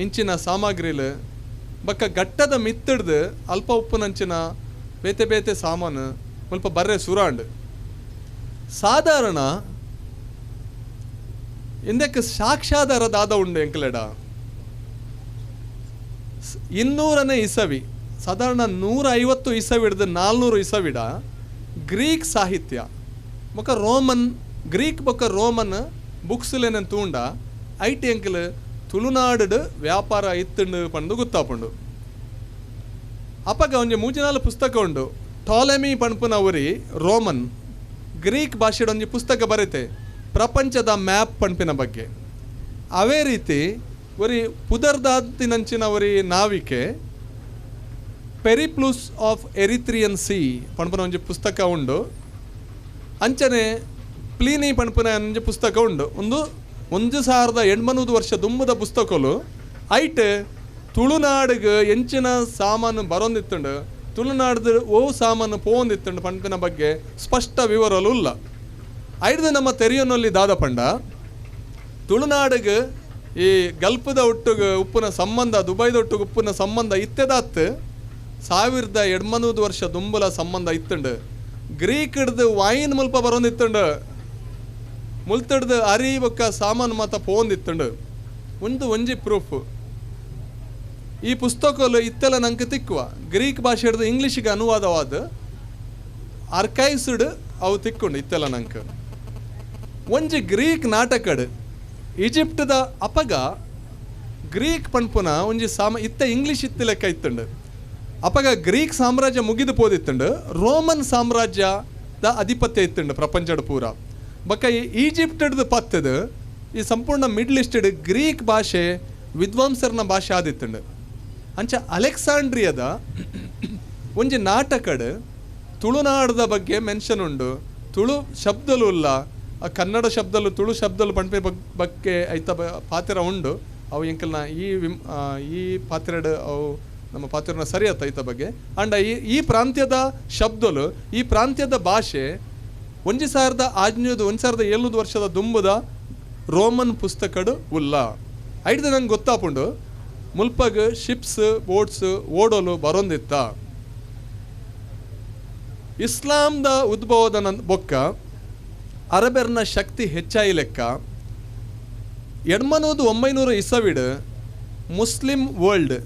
[SPEAKER 1] ಇಂಚಿನ ಸಾಮಗ್ರಿಲು ಬಕ್ಕ ಗಟ್ಟದ ಮಿತ್ತಿಡ್ದು ಅಲ್ಪ ಉಪ್ಪುನಂಚಿನ ಬೇತೆ ಬೇತೆ ಸಾಮಾನು ಸ್ವಲ್ಪ ಬರ್ರೆ ಸುರಾಂಡು. ಸಾಧಾರಣ ಇಂದಕ್ಕೆ ಸಾಕ್ಷ್ಯಾಧಾರ ದಾದ ಉಂಡು ಎಂಕಲೆಡ. 200ನೇ ಇಸವಿ, ಸಾಧಾರಣ 150 ಇಸವಿ ಹಿಡ್ದು 400 ಇಸವಿಡ ಗ್ರೀಕ್ ಸಾಹಿತ್ಯ ಬೊಕ್ಕ ರೋಮನ್, ಗ್ರೀಕ್ ಬೊಕ್ಕ ರೋಮನ್ ಬುಕ್ಸ್ಲೇನ ತೂಂಡ IT uncle ತುಳುನಾಡು ವ್ಯಾಪಾರ ಇತ್ತುಂಡು ಪಂದು ಗೊತ್ತಾಪುಂಡು. ಅಪಗ ಒಂಜಿ ಮೂಜಿನಾಲು ಪುಸ್ತಕ ಉಂಡು. ಟಾಲೆಮಿ ಪಣ್ಪುನ ಒರಿ ರೋಮನ್ ಗ್ರೀಕ್ ಭಾಷೆಡ್ ಒಂಜಿ ಪುಸ್ತಕ ಬರೆತೆ ಪ್ರಪಂಚದ ಮ್ಯಾಪ್ ಪಣ್ಪಿನ ಬಗ್ಗೆ. ಅವೇ ರೀತಿ ಒರಿ ಪುದರ್ದಾತಿನಂಚಿನ ಒರಿ ನಾವಿಕೆ ಪೆರಿಪ್ಲೂಸ್ ಆಫ್ ಎರಿತ್ರಿಯನ್ ಸಿ ಪಣ್ಪುನ ಒಂಜಿ ಪುಸ್ತಕ ಉಂಡು. ಅಂಚನೆ ಪ್ಲೀನಿ ಪಣ್ಪುನ ಒಂಜಿ ಪುಸ್ತಕ ಉಂಡು. ಒಂದು 1800 ವರ್ಷ ದುಂಬುದ ಪುಸ್ತಕಲು ಐಟ್ ತುಳುನಾಡಿಗೆ ಎಂಚಿನ ಸಾಮಾನು ಬರೋಂದಿತ್ತುಂಡು, ತುಳುನಾಡ್ದು ಓ ಸಾಮಾನು ಪೋಂದಿತ್ತುಂಡು ಪಣ್ಪಿನ ಬಗ್ಗೆ ಸ್ಪಷ್ಟ ವಿವರಲು ಇಲ್ಲ. ಐಡ್ದು ನಮ್ಮ ತೆರಿಯೋನಲ್ಲಿ ದಾದ ಪಂಡ ತುಳುನಾಡಿಗೆ ಈ ಗಲ್ಪದ ಒಟ್ಟುಗೆ ಉಪ್ಪುನ ಸಂಬಂಧ, ದುಬೈದ ಒಟ್ಟುಗೆ ಉಪ್ಪುನ ಸಂಬಂಧ ಇತ್ತೆದಾತ್ 1800 ವರ್ಷ ದುಂಬುಲ ಸಂಬಂಧ ಇತ್ತುಂಡು. ಗ್ರೀಕ್ ಹಿಡ್ದು ವೈನ್ ಮುಲ್ಪ ಬರೋಂದಿತ್ತುಂಡು, ಮುಲ್ತಡ್ದು ಅರಿ ಬೊಕ್ಕ ಸಾಮಾನು ಮಾತ ಪೋಂದಿತ್ತುಂಡು. ಒಂದು ಒಂಜಿ ಪ್ರೂಫ್ ಈ ಪುಸ್ತಕಲು ಇತ್ತೆಲ್ಲ ನಂಗೆ ತಿಕ್ಕುವ ಗ್ರೀಕ್ ಭಾಷೆ ಹಿಡ್ದು ಇಂಗ್ಲೀಷಿಗೆ ಅನುವಾದವಾದ ಆರ್ಕೈವ್ಸ್ಡ್ ಅವು ತಿಕ್ಕೊಂಡು ಇತ್ತೆಲ್ಲ ನಂಗೆ. ಒಂಜಿ ಗ್ರೀಕ್ ನಾಟಕಡ್ ಈಜಿಪ್ಟದ ಅಪಗ ಗ್ರೀಕ್ ಪಣ್ಪುನ ಒಂಜಿ ಇತ್ತ ಇಂಗ್ಲೀಷ್ ಇತ್ತು ಲೆಕ್ಕ ಇತ್ತುಂಡು. ಅಪಗ ಗ್ರೀಕ್ ಸಾಮ್ರಾಜ್ಯ ಮುಗಿದು ಪೋದಿತ್ತುಂಡು, ರೋಮನ್ ಸಾಮ್ರಾಜ್ಯದ ಅಧಿಪತ್ಯ ಇತ್ತುಂಡು ಪ್ರಪಂಚದ ಪೂರ. ಬೊಕ್ಕ ಈ ಈಜಿಪ್ಟದ ಪತ್ತದ ಈ ಸಂಪೂರ್ಣ ಮಿಡ್ಲ್ ಈಸ್ಟಡ್ ಗ್ರೀಕ್ ಭಾಷೆ ವಿದ್ವಾಂಸರ್ನ ಭಾಷೆ ಆದಿತ್ತುಂಡು. ಅಂಚ ಅಲೆಕ್ಸಾಂಡ್ರಿಯದ ಒಂಜಿ ನಾಟಕಡ್ ತುಳುನಾಡದ ಬಗ್ಗೆ ಮೆನ್ಷನ್ ಉಂಡು. ತುಳು ಶಬ್ದಲು ಇಲ್ಲ, ಆ ಕನ್ನಡ ಶಬ್ದಲು ತುಳು ಶಬ್ದಲು ಪಂಪೆ ಬಗ್ಗೆ ಐತ ಪಾತ್ರ ಉಂಡು. ಅವು ಎಂಕಲ್ನ ಈ ಈ ಪಾತ್ರೆಡ್ ಅವು ನಮ್ಮ ಪಾತ್ರನ ಸರಿಯಾತ ಐತ ಬಗ್ಗೆ. ಅಂಡ ಈ ಪ್ರಾಂತ್ಯದ ಶಬ್ದಲು, ಈ ಪ್ರಾಂತ್ಯದ ಭಾಷೆ 1600 1700 ವರ್ಷದ ದುಂಬುದ ರೋಮನ್ ಪುಸ್ತಕಡು ಉಲ್ಲ. ಐಡ್ದು ನಂಗೆ ಗೊತ್ತಾಪುಂಡು ಮುಲ್ಪಗ್ ಶಿಪ್ಸ್ ಬೋಟ್ಸ್ ಓಡೋಲು ಬರೋಂದಿತ್ತ. ಇಸ್ಲಾಂದ ಉದ್ಭವದ ಬೊಕ್ಕ ಅರಬೆರ್ನ ಶಕ್ತಿ ಹೆಚ್ಚಾಯಿ ಲೆಕ್ಕ 800-900 ಇಸವಿಡ್ ಮುಸ್ಲಿಂ ವರ್ಲ್ಡ್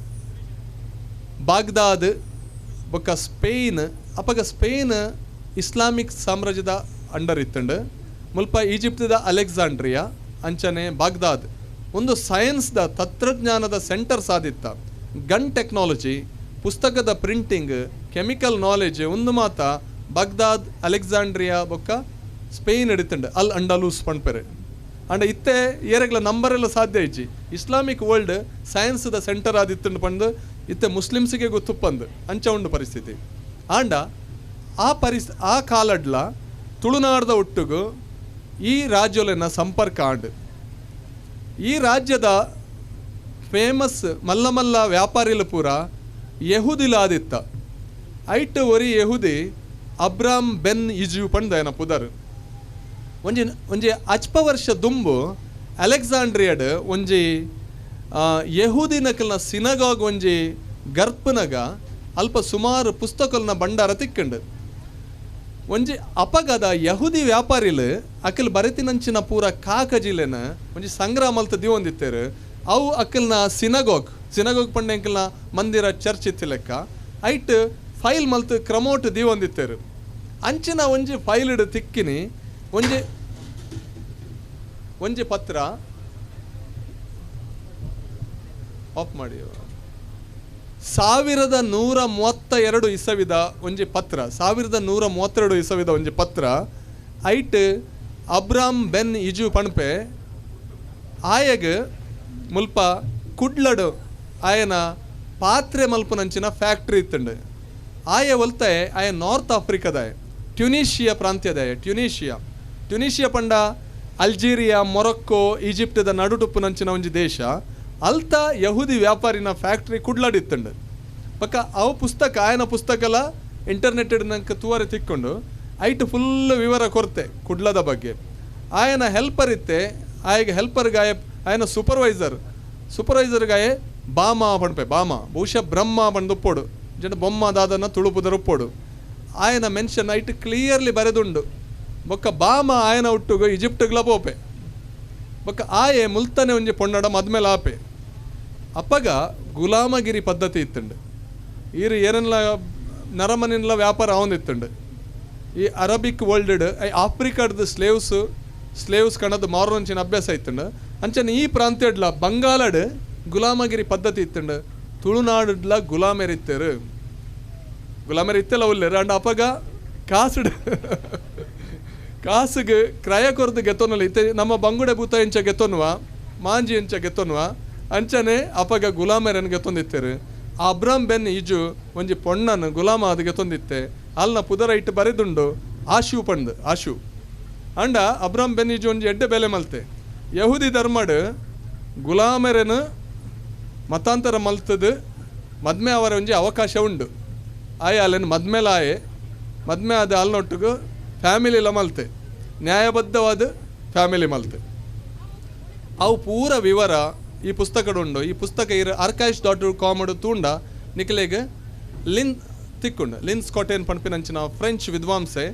[SPEAKER 1] ಬಾಗ್ದಾದ್ ಬೊಕ್ಕ ಸ್ಪೇನ್, ಅಪಗ ಸ್ಪೇನ್ ಇಸ್ಲಾಮಿಕ್ ಸಾಮ್ರಾಜ್ಯದ ಅಂಡರ್ ಇತ್ತುಂಡು. ಮುಲ್ಪ ಈಜಿಪ್ಟದ ಅಲೆಕ್ಸಾಂಡ್ರಿಯಾ ಅಂಚನೆ ಬಾಗ್ದಾದ್ ಒಂದು ಸೈನ್ಸ್ದ ತಂತ್ರಜ್ಞಾನದ ಸೆಂಟರ್ ಸಾಧಿತ್ತ. ಗನ್ ಟೆಕ್ನಾಲಜಿ, ಪುಸ್ತಕದ ಪ್ರಿಂಟಿಂಗ್, ಕೆಮಿಕಲ್ ನಾಲೆಜ್ ಒಂದು ಮಾತ ಬಾಗ್ದಾದ್, ಅಲೆಕ್ಸಾಂಡ್ರಿಯಾ ಬೊಕ್ಕ ಸ್ಪೇನ್ ಹಿಡಿತುಂಡು ಅಲ್ ಅಂಡಲೂಸ್ ಪಣ್ಪೆರೆ. ಅಂಡ ಇತ್ತೆ ಏರೆಗ್ಲ ನಂಬರೆಲ್ಲ ಸಾಧ್ಯ ಇಜ್ಜಿ. ಇಸ್ಲಾಮಿಕ್ ವರ್ಲ್ಡ್ ಸೈನ್ಸ್ದ ಸೆಂಟರ್ ಆದಿತ್ತುಂಡು ಪಂದು ಇತ್ತೆ ಮುಸ್ಲಿಮ್ಸಿಗೆ ಗೊತ್ತುಪ್ಪಂದು ಅಂಚ ಉಂಡು ಪರಿಸ್ಥಿತಿ. ಆಂಡ ಆ ಕಾಲಡ್ಲ ತುಳುನಾಡ್ದ ಒಟ್ಟುಗು ಈ ರಾಜ್ಯಲೆನ ಸಂಪರ್ಕ ಆಂಡ್. ಈ ರಾಜ್ಯದ ಫೇಮಸ್ ಮಲ್ಲ ಮಲ್ಲ ವ್ಯಾಪಾರಿಲು ಪೂರ ಯಹುದಿಲಾದಿತ್ತ. ಐಟ್ ಒರಿ ಯಹುದಿ ಅಬ್ರಾಮ್ ಬೆನ್ ಇಜು ಪಂಡಯನ ಪುದರ್. ಒಂಜಿ ಒಂಜಿ ಅಚ್ಪ ವರ್ಷ ದುಂಬು ಅಲೆಕ್ಸಾಂಡ್ರಿಯಡ್ ಒಂಜಿ ಯಹೂದಿನಕಲ್ನ ಸಿನಗಾಗ್ ಒಂಜಿ ಗರ್ಪನಗ ಅಲ್ಪ ಸುಮಾರು ಪುಸ್ತಕಲ್ನ ಭಂಡಾರ ತಿಕ್ಕಂಡು. ಒಂಜಿ ಅಪಗದ ಯಹೂದಿ ವ್ಯಾಪಾರಿಲು ಅಕಲ್ ಬರೆತಿನಂಚಿನ ಪೂರ ಕಾಕಜಿಲೆನ ಒಂಜಿ ಸಂಗ್ರಹ ಮಲ್ತ ದಿವೊಂದಿತ್ತೇರು. ಅವು ಅಕಲ್ನ ಸಿನಗೋಗ್, ಸಿನಗೋಗ್ ಪಂಡೆ ಅಂಕಲ್ನ ಮಂದಿರ ಚರ್ಚ್ ಇತ್ತು ಲೆಕ್ಕ ಐಟ್ ಫೈಲ್ ಮಲ್ತು ಕ್ರಮೋಟ್ ದಿವೊಂದಿತ್ತೇರು. ಅಂಚಿನ ಒಂಜಿ ಫೈಲ್ ಇಡು ತಿಕ್ಕಿನಿ ಒಂಜಿ ಒಂಜಿ ಪತ್ರ ಆಫ್ ಮಾಡಿ 1132 ಇಸವಿದ ಒಂಜಿ ಪತ್ರ, 1132 ಇಸವಿದ ಒಂಜಿ ಪತ್ರ ಐಟ್ ಅಬ್ರಾಮ್ ಬೆನ್ ಇಜು ಪಣಪೆ ಆಯಗ್ ಮುಲ್ಪ ಕುಡ್ಲಡು ಆಯನ ಪಾತ್ರೆ ಮಲ್ಪುನಂಚಿನ ಫ್ಯಾಕ್ಟ್ರಿ ಇತ್ತುಂಡು. ಆಯ ಒಲ್ತಾಯ ಆಯ ನಾರ್ತ್ ಆಫ್ರಿಕಾದಾಯ ಟ್ಯುನೀಷಿಯಾ ಪ್ರಾಂತ್ಯದಾಯ. ಟ್ಯುನೀಷಿಯಾ ಟ್ಯುನೀಷಿಯಾ ಪಂಡ ಅಲ್ಜೀರಿಯಾ, ಮೊರಕ್ಕೋ, ಈಜಿಪ್ಟದ ನಡುಟುಪ್ಪುನಂಚಿನ ಒಂಜಿ ದೇಶ. ಅಲ್ತ ಯಹೂದಿ ವ್ಯಾಪಾರಿನ ಫ್ಯಾಕ್ಟ್ರಿ ಕುಡ್ಲಾಡಿತ್ತುಂಡು. ಪಕ್ಕ ಅವು ಪುಸ್ತಕ ಆಯನ ಪುಸ್ತಕಲ ಇಂಟರ್ನೆಟ್ ನಂಗೆ ತೂವರೆ ತಿಕ್ಕೊಂಡು ಐಟ್ ಫುಲ್ ವಿವರ ಕೊರತೆ ಕುಡ್ಲದ ಬಗ್ಗೆ. ಆಯನ ಹೆಲ್ಪರ್ ಇತ್ತೆ, ಆಯಗೆ ಹೆಲ್ಪರ್ಗಾಯ ಆಯನ ಸೂಪರ್ವೈಸರ್, ಸೂಪರ್ವೈಸರ್ಗಾಯ ಬಾಮ ಪಣಪೆ, ಬಾಮ ಬಹುಶಃ ಬ್ರಹ್ಮ ಪಂದು ಉಪ್ಪೋಡು ಜನ ಬೊಮ್ಮ ದಾದನ ತುಳುಪುದರ ಉಪ್ಪೋಡು. ಆಯನ ಮೆನ್ಷನ್ ಐಟ್ ಕ್ಲಿಯರ್ಲಿ ಬರೆದುಂಡು. ಬೊಕ್ಕ ಬಾಮ ಆಯನ ಒಟ್ಟುಗು ಈಜಿಪ್ಟ್ಗ್ಲ ಪೋಪೆ. ಬೊಕ್ಕ ಆಯೆ ಮುಲ್ತಾನೆ ಒಂಜಿ ಪೊಣ್ಣಡ ಮದ್ಮೇಲೆ ಆಪೆ. ಅಪ್ಪಗ ಗುಲಾಮಗಿರಿ ಪದ್ಧತಿ ಇತ್ತುಂಡು. ಈರು ಏರನ್ಲ ನರಮನಿನ್ಲ ವ್ಯಾಪಾರ ಆವೊಂದಿತ್ತುಂಡು. ಈ ಅರಬಿಕ್ ವರ್ಲ್ಡ್ ಆಫ್ರಿಕಾದ ಸ್ಲೇವ್ಸ್ ಸ್ಲೇವ್ಸ್ ಕಣದ ಮಾರುವಂಚಿನ ಅಭ್ಯಾಸ ಇತ್ತುಂಡು. ಅಂಚನೆ ಈ ಪ್ರಾಂತ್ಯಡ್ಲ ಬಂಗಾಲಡ್ ಗುಲಾಮಗಿರಿ ಪದ್ಧತಿ ಇತ್ತುಂಡು. ತುಳುನಾಡುಡ್ಲ ಗುಲಾಮೆರಿತ್ತರು, ಗುಲಾಮೆರು ಇತ್ತೆಲ್ಲ ಉಲ್ಲೇರು. ಅಂಡ್ ಅಪಗ ಕಾಸುಡ್ ಕಾಸುಗೆ ಕ್ರಯ ಕೊರ್ದು ಗೆತ್ತೊನಲ್ಲ ಇತ್ತೆ ನಮ್ಮ ಬಂಗುಡೆ ಭೂತ ಎಂಚ ಗೆತ್ತೊನ್ನುವ, ಮಾಂಜಿ ಎಂಚ ಗೆತ್ತೊನ್ನುವ ಅಂಚನೆ ಅಪಗ ಗುಲಾಮೆರನ್ನು ಗೆತ್ತೊಂದಿತ್ತರು. ಅಬ್ರಾಮ್ ಬೆನ್ ಇಜು ಒಂಜಿ ಪೊಣ್ಣನು ಗುಲಾಮ ಅದು ಗೆತ್ತೊಂದಿತ್ತೆ. ಅಲ್ನ ಪುದರ ಇಟ್ಟು ಬರೆದುಂಡು ಆಶು ಪಂಡು ಆಶು. ಅಂಡ ಅಬ್ರಾಮ್ ಬೆನ್ ಇಜು ಒಂಜಿ ಎಡ್ಡೆ ಬೆಲೆ ಮಲ್ತೆ. ಯಹೂದಿ ಧರ್ಮಡ್ ಗುಲಾಮೆರನು ಮತಾಂತರ ಮಲ್ತದು ಮದ್ಮೆ ಅವರ ಒಂಜಿ ಅವಕಾಶ ಉಂಡು. ಆಯೆ ಅಲ್ಲೇನು ಮದ್ಮೇಲಾಯೆ, ಮದ್ಮೆ ಆದ ಅಲ್ನೊಟ್ಟಿಗೆ ಫ್ಯಾಮಿಲಿಲ ಮಲ್ತೆ, ನ್ಯಾಯಬದ್ಧವಾದ ಫ್ಯಾಮಿಲಿ ಮಲ್ತೆ. ಅವು ಪೂರ ವಿವರ ಈ ಪುಸ್ತಕಡು ಉಂಡು. ಈ ಪುಸ್ತಕ ಇರ archives.com ತೂಂಡ ನಿಕಲೆಗ್ ಲಿನ್ ತಿಕ್ಕುಂಡು. ಲಿನ್ ಸ್ಕಾಟೇನ್ ಪನ್ಪಿನಂಚಿನ ಫ್ರೆಂಚ್ ವಿದ್ವಾಂಸೆ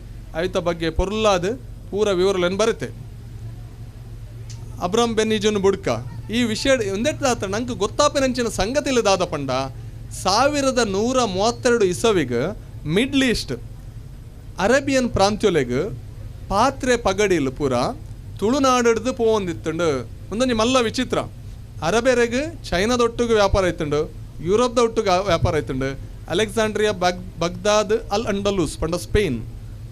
[SPEAKER 1] ಐತ ಬಗ್ಗೆ ಪೊರ್ಲಾದ ಪೂರ ವಿವರలను ಬರುತ್ತೆ. ಅಬ್ರಾಮ್ ಬೆನ್ನಿಜುನ್ ಬುಡ್ಕ ಈ ವಿಷಯ ಒಂದೆಟ್ದಾತ ನಂಗೆ ಗೊತ್ತಾಪಿನಂಚಿನ ಸಂಗತಿ ದಾದ ಪಂಡ 1132 ಇಸವಿಗೆ ಮಿಡ್ಲ್ ಈಸ್ಟ್ ಅರೇಬಿಯನ್ ಪ್ರಾಂತ್ಯೊಲೆಗ್ ಪಾತ್ರೆ ಪಗಡಿಲ್ ಪೂರ ತುಳುನಾಡಿಡ್ದು ಪೋವೊಂದಿತ್ತುಂಡು. ಒಂದೊಂಜಿ ಮಲ್ಲ ವಿಚಿತ್ರ. ಅರಬೇರೆಗ್ ಚೈನಾದೊಟ್ಟಿಗೆ ವ್ಯಾಪಾರ ಇತ್ತುಂಡು, ಯುರೋಪ್ದ ಒಟ್ಟಿಗೆ ವ್ಯಾಪಾರ ಇತ್ತುಂಡು, ಅಲೆಕ್ಸಾಂಡ್ರಿಯಾ ಬಗ್ದಾದ್ ಅಲ್ ಅಂಡಲೂಸ್ ಪಂಡ ಸ್ಪೇನ್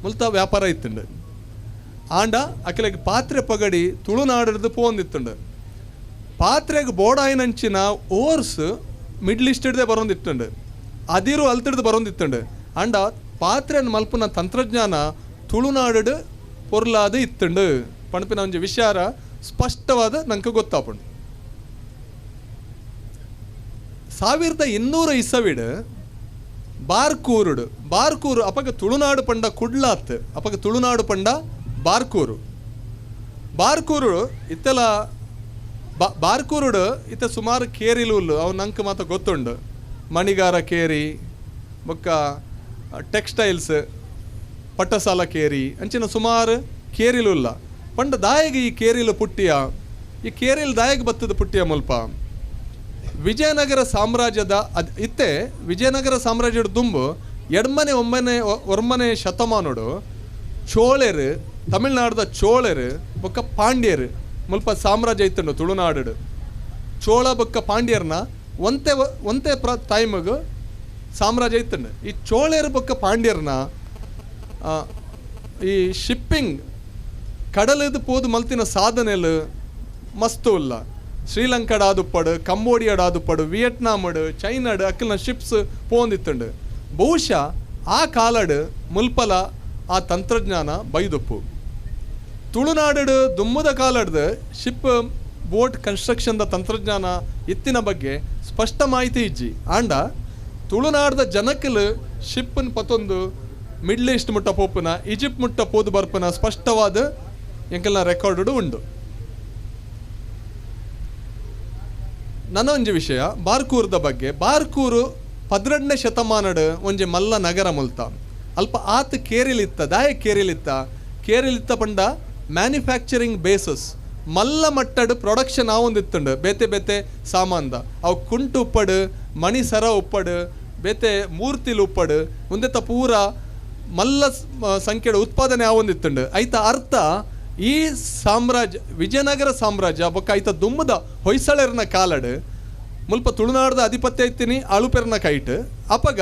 [SPEAKER 1] ಮುಲ್ತ ವ್ಯಾಪಾರ ಇತ್ತುಂಡು. ಆಂಡ ಅಕಲೆಗ್ ಪಾತ್ರೆ ಪಗಡಿ ತುಳುನಾಡಿಡ್ದು ಪೋವೊಂದಿತ್ತುಂಡು. ಪಾತ್ರೆಗೆ ಬೋಡಾಯಿನಂಚಿನ ಓರ್ಸ್ ಮಿಡ್ಲ್ ಈಸ್ಟ್ ಬರೋಂದಿತ್ತುಂಡು, ಅದಿರು ಅಲ್ತಿಡ್ದು ಬರೋಂದಿತ್ತುಂಡು. ಅಂಡ ಪಾತ್ರೆಯನ್ನು ಮಲ್ಪುನ ತಂತ್ರಜ್ಞಾನ ತುಳುನಾಡು ಪೊರ್ಲಾದ ಇತ್ತುಂಡು ಪಣಪಿನ ಒಂಜಿ ವಿಚಾರ ಸ್ಪಷ್ಟವಾದ ನಂಗೆ ಗೊತ್ತಾಪುಂಡು. 1200 ಇಸವಿಡ್ ಬಾರ್ಕೂರುಡು, ಬಾರ್ಕೂರು ಅಪಗ ತುಳುನಾಡು ಪಂಡ ಕುಡ್ಲಾತ್, ಅಪಗ ತುಳುನಾಡು ಪಂಡ ಬಾರ್ಕೂರು. ಬಾರ್ಕೂರು ಇತ್ತೆಲ ಬಾರ್ಕೂರುಡು ಇತ್ತ ಸುಮಾರು ಕೇರಿಲು ಅವು ನಂಗೆ ಮಾತ್ರ ಗೊತ್ತುಂಡು. ಮಣಿಗಾರ ಕೇರಿ ಬೊಕ್ಕ ಟೆಕ್ಸ್ಟೈಲ್ಸ್ ಪಟ್ಟಸಾಲ ಕೇರಿ ಅಂಚಿನ ಸುಮಾರು ಕೇರಿಲು ಪಂಡ ದಾಯಗ ಈ ಕೇರಿಲು ಪುಟ್ಟಿಯ, ಈ ಕೇರಿಲು ದಾಯಗ ಬತ್ತದ ಪುಟ್ಟಿಯ ಮುಲ್ಪ ವಿಜಯನಗರ ಸಾಮ್ರಾಜ್ಯದ ಇತ್ತೆ ವಿಜಯನಗರ ಸಾಮ್ರಾಜ್ಯದ ದುಂಬು 8ನೇ 9ನೇ 9ನೇ ಶತಮಾನೋಡು ಚೋಳೆರು, ತಮಿಳ್ನಾಡದ ಚೋಳೆರು ಬೊಕ್ಕ ಪಾಂಡ್ಯರು ಮುಲ್ಪ ಸಾಮ್ರಾಜ್ಯ ಇತ್ತುಂಡು ತುಳುನಾಡು. ಚೋಳ ಬೊಕ್ಕ ಪಾಂಡ್ಯರ್ನ ಒಂತೆ ಒಂತೆ ಪ್ರ ಟೈಮಿಗೆ ಸಾಮ್ರಾಜ್ಯ ಇತ್ತುಂಡು. ಈ ಚೋಳೆರು ಬೊಕ್ಕ ಪಾಂಡ್ಯರ್ನ ಈ ಶಿಪ್ಪಿಂಗ್ ಕಡಲದು ಪೋದು ಮಲ್ತಿನ ಸಾಧನೆಲು ಮಸ್ತು ಉಲ್ಲ. ಶ್ರೀಲಂಕಾಡಾದುಪ್ಪಡು, ಕಂಬೋಡಿಯಾಡಾದುಪ್ಪಡು, ವಿಯೆಟ್ನಾಮಡು, ಚೈನಾಡು ಅಕ್ಕಲ್ನ ಶಿಪ್ಸ್ ಪೋಂದಿತ್ತುಂಡು. ಬಹುಶಃ ಆ ಕಾಲಡು ಮುಲ್ಪಲ ಆ ತಂತ್ರಜ್ಞಾನ ಬೈದುಪ್ಪು. ತುಳುನಾಡು ದುಮ್ಮದ ಕಾಲಡ್ದು ಶಿಪ್ ಬೋಟ್ ಕನ್ಸ್ಟ್ರಕ್ಷನ್ದ ತಂತ್ರಜ್ಞಾನ ಇತ್ತಿನ ಬಗ್ಗೆ ಸ್ಪಷ್ಟ ಮಾಹಿತಿ ಇಜ್ಜಿ. ಆಂಡ ತುಳುನಾಡದ ಜನಕ್ಕಲು ಶಿಪ್ಪನ್ ಪತ್ತೊಂದು ಮಿಡ್ಲ್ ಈಸ್ಟ್ ಮುಟ್ಟ ಪೋಪುನ, ಈಜಿಪ್ಟ್ ಮುಟ್ಟ ಪೋದು ಬರ್ಪುನ ಸ್ಪಷ್ಟವಾದ ಎಂಕೆಲ್ಲ ರೆಕಾರ್ಡ್ ಉಂಡು. ನನ್ನ ಒಂಜಿ ವಿಷಯ ಬಾರ್ಕೂರ್ದ ಬಗ್ಗೆ. ಬಾರ್ಕೂರು 12ನೇ ಶತಮಾನಡು ಒಂಜಿ ಮಲ್ಲ ನಗರ ಮುಲ್ತ. ಅಲ್ಪ ಆತ ಕೇರಿಲಿತ್ತ, ದಾಯ ಕೇರಿಲಿತ್ತ, ಕೇರಿಲಿತ್ತ ಪಂಡ ಮ್ಯಾನುಫ್ಯಾಕ್ಚರಿಂಗ್ ಬೇಸಸ್ ಮಲ್ಲ ಮಟ್ಟಡು ಪ್ರೊಡಕ್ಷನ್ ಆವೊಂದಿತ್ತುಂಡು. ಬೇತೆ ಬೇತೆ ಸಾಮಾನ್ದ ಅವು ಕುಂಟು ಉಪ್ಪಡು, ಮಣಿಸರ ಉಪ್ಪಡು, ಬೇತೆ ಮೂರ್ತಿಲು ಉಪ್ಪಡು, ಒಂದೆತ್ತ ಪೂರ ಮಲ್ಲ ಸಂಖ್ಯೆಡು ಉತ್ಪಾದನೆ ಆವೊಂದಿತ್ತುಂಡು. ಐತ ಅರ್ಥ ಈ ಸಾಮ್ರಾಜ್ಯ ವಿಜಯನಗರ ಸಾಮ್ರಾಜ್ಯ ಬೊಕ್ಕ ಐತ ದುಮ್ಮದ ಹೊಯ್ಸಳರ್ನ ಕಾಲಡು ಮುಲ್ಪ ತುಳುನಾಡದ ಅಧಿಪತ್ಯ ಇತ್ತೀನಿ ಆಳುಪೆರ್ನ ಕೈಟ್. ಅಪಗ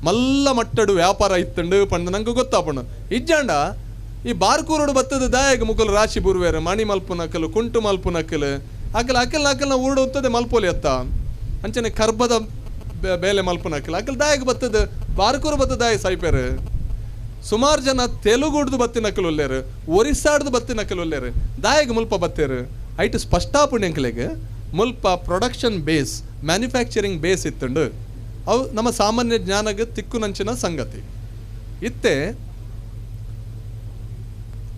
[SPEAKER 1] ಮಲ್ಲ ಮಟ್ಟಡು ವ್ಯಾಪಾರ ಇತ್ತುಂಡು ಪಂಡ ನಂಗೆ ಗೊತ್ತಾಪುಂಡು. ಇಜ್ಜಾಂಡ ಈ ಬಾರ್ಕೂರುಡು ಬತ್ತದ ದಾಯಗ ಮುಕುಲು ರಾಶಿ ಬುರ್ವೇರು, ಮಣಿ ಮಲ್ಪುನಕಲು, ಕುಂಟು ಮಲ್ಪುನಕಲು, ಅಕಲ್ ಅಕಲ್ ಅಕಲ್ನ ಊರುಡು ಉತ್ತದೆ ಮಲ್ಪೋಲಿ ಅತ್ತ. ಅಂಚನೆ ಕರ್ಬದ ಬೇಲೆ ಮಲ್ಪುನಕಲು ಅಕಲ್ ದಾಯಗ ಬತ್ತದ ಬಾರ್ಕೂರು ಬತ್ತದ ದಾಯ ಸೈಪೇರು. ಸುಮಾರು ಜನ ತೆಲುಗುಡ್ದು ಬತ್ತಿನಕಲು ಉಲ್ಲೇರು, ಒರಿಸ್ಸಾಡ್ದು ಬತ್ತಿನಕಲು ಉಲ್ಲೇರು, ದಾಯಗ ಮುಲ್ಪ ಬತ್ತೇರು. ಐಟ್ ಸ್ಪಷ್ಟಾಪುಂಡು ಎಂಕಲೆಗ್ ಮುಲ್ಪ ಪ್ರೊಡಕ್ಷನ್ ಬೇಸ್, ಮ್ಯಾನುಫ್ಯಾಕ್ಚರಿಂಗ್ ಬೇಸ್ ಇತ್ತುಂಡು. ಅವು ನಮ್ಮ ಸಾಮಾನ್ಯ ಜ್ಞಾನಗೆ ತಿಕ್ಕುನಂಚಿನ ಸಂಗತಿ. ಇತ್ತೆ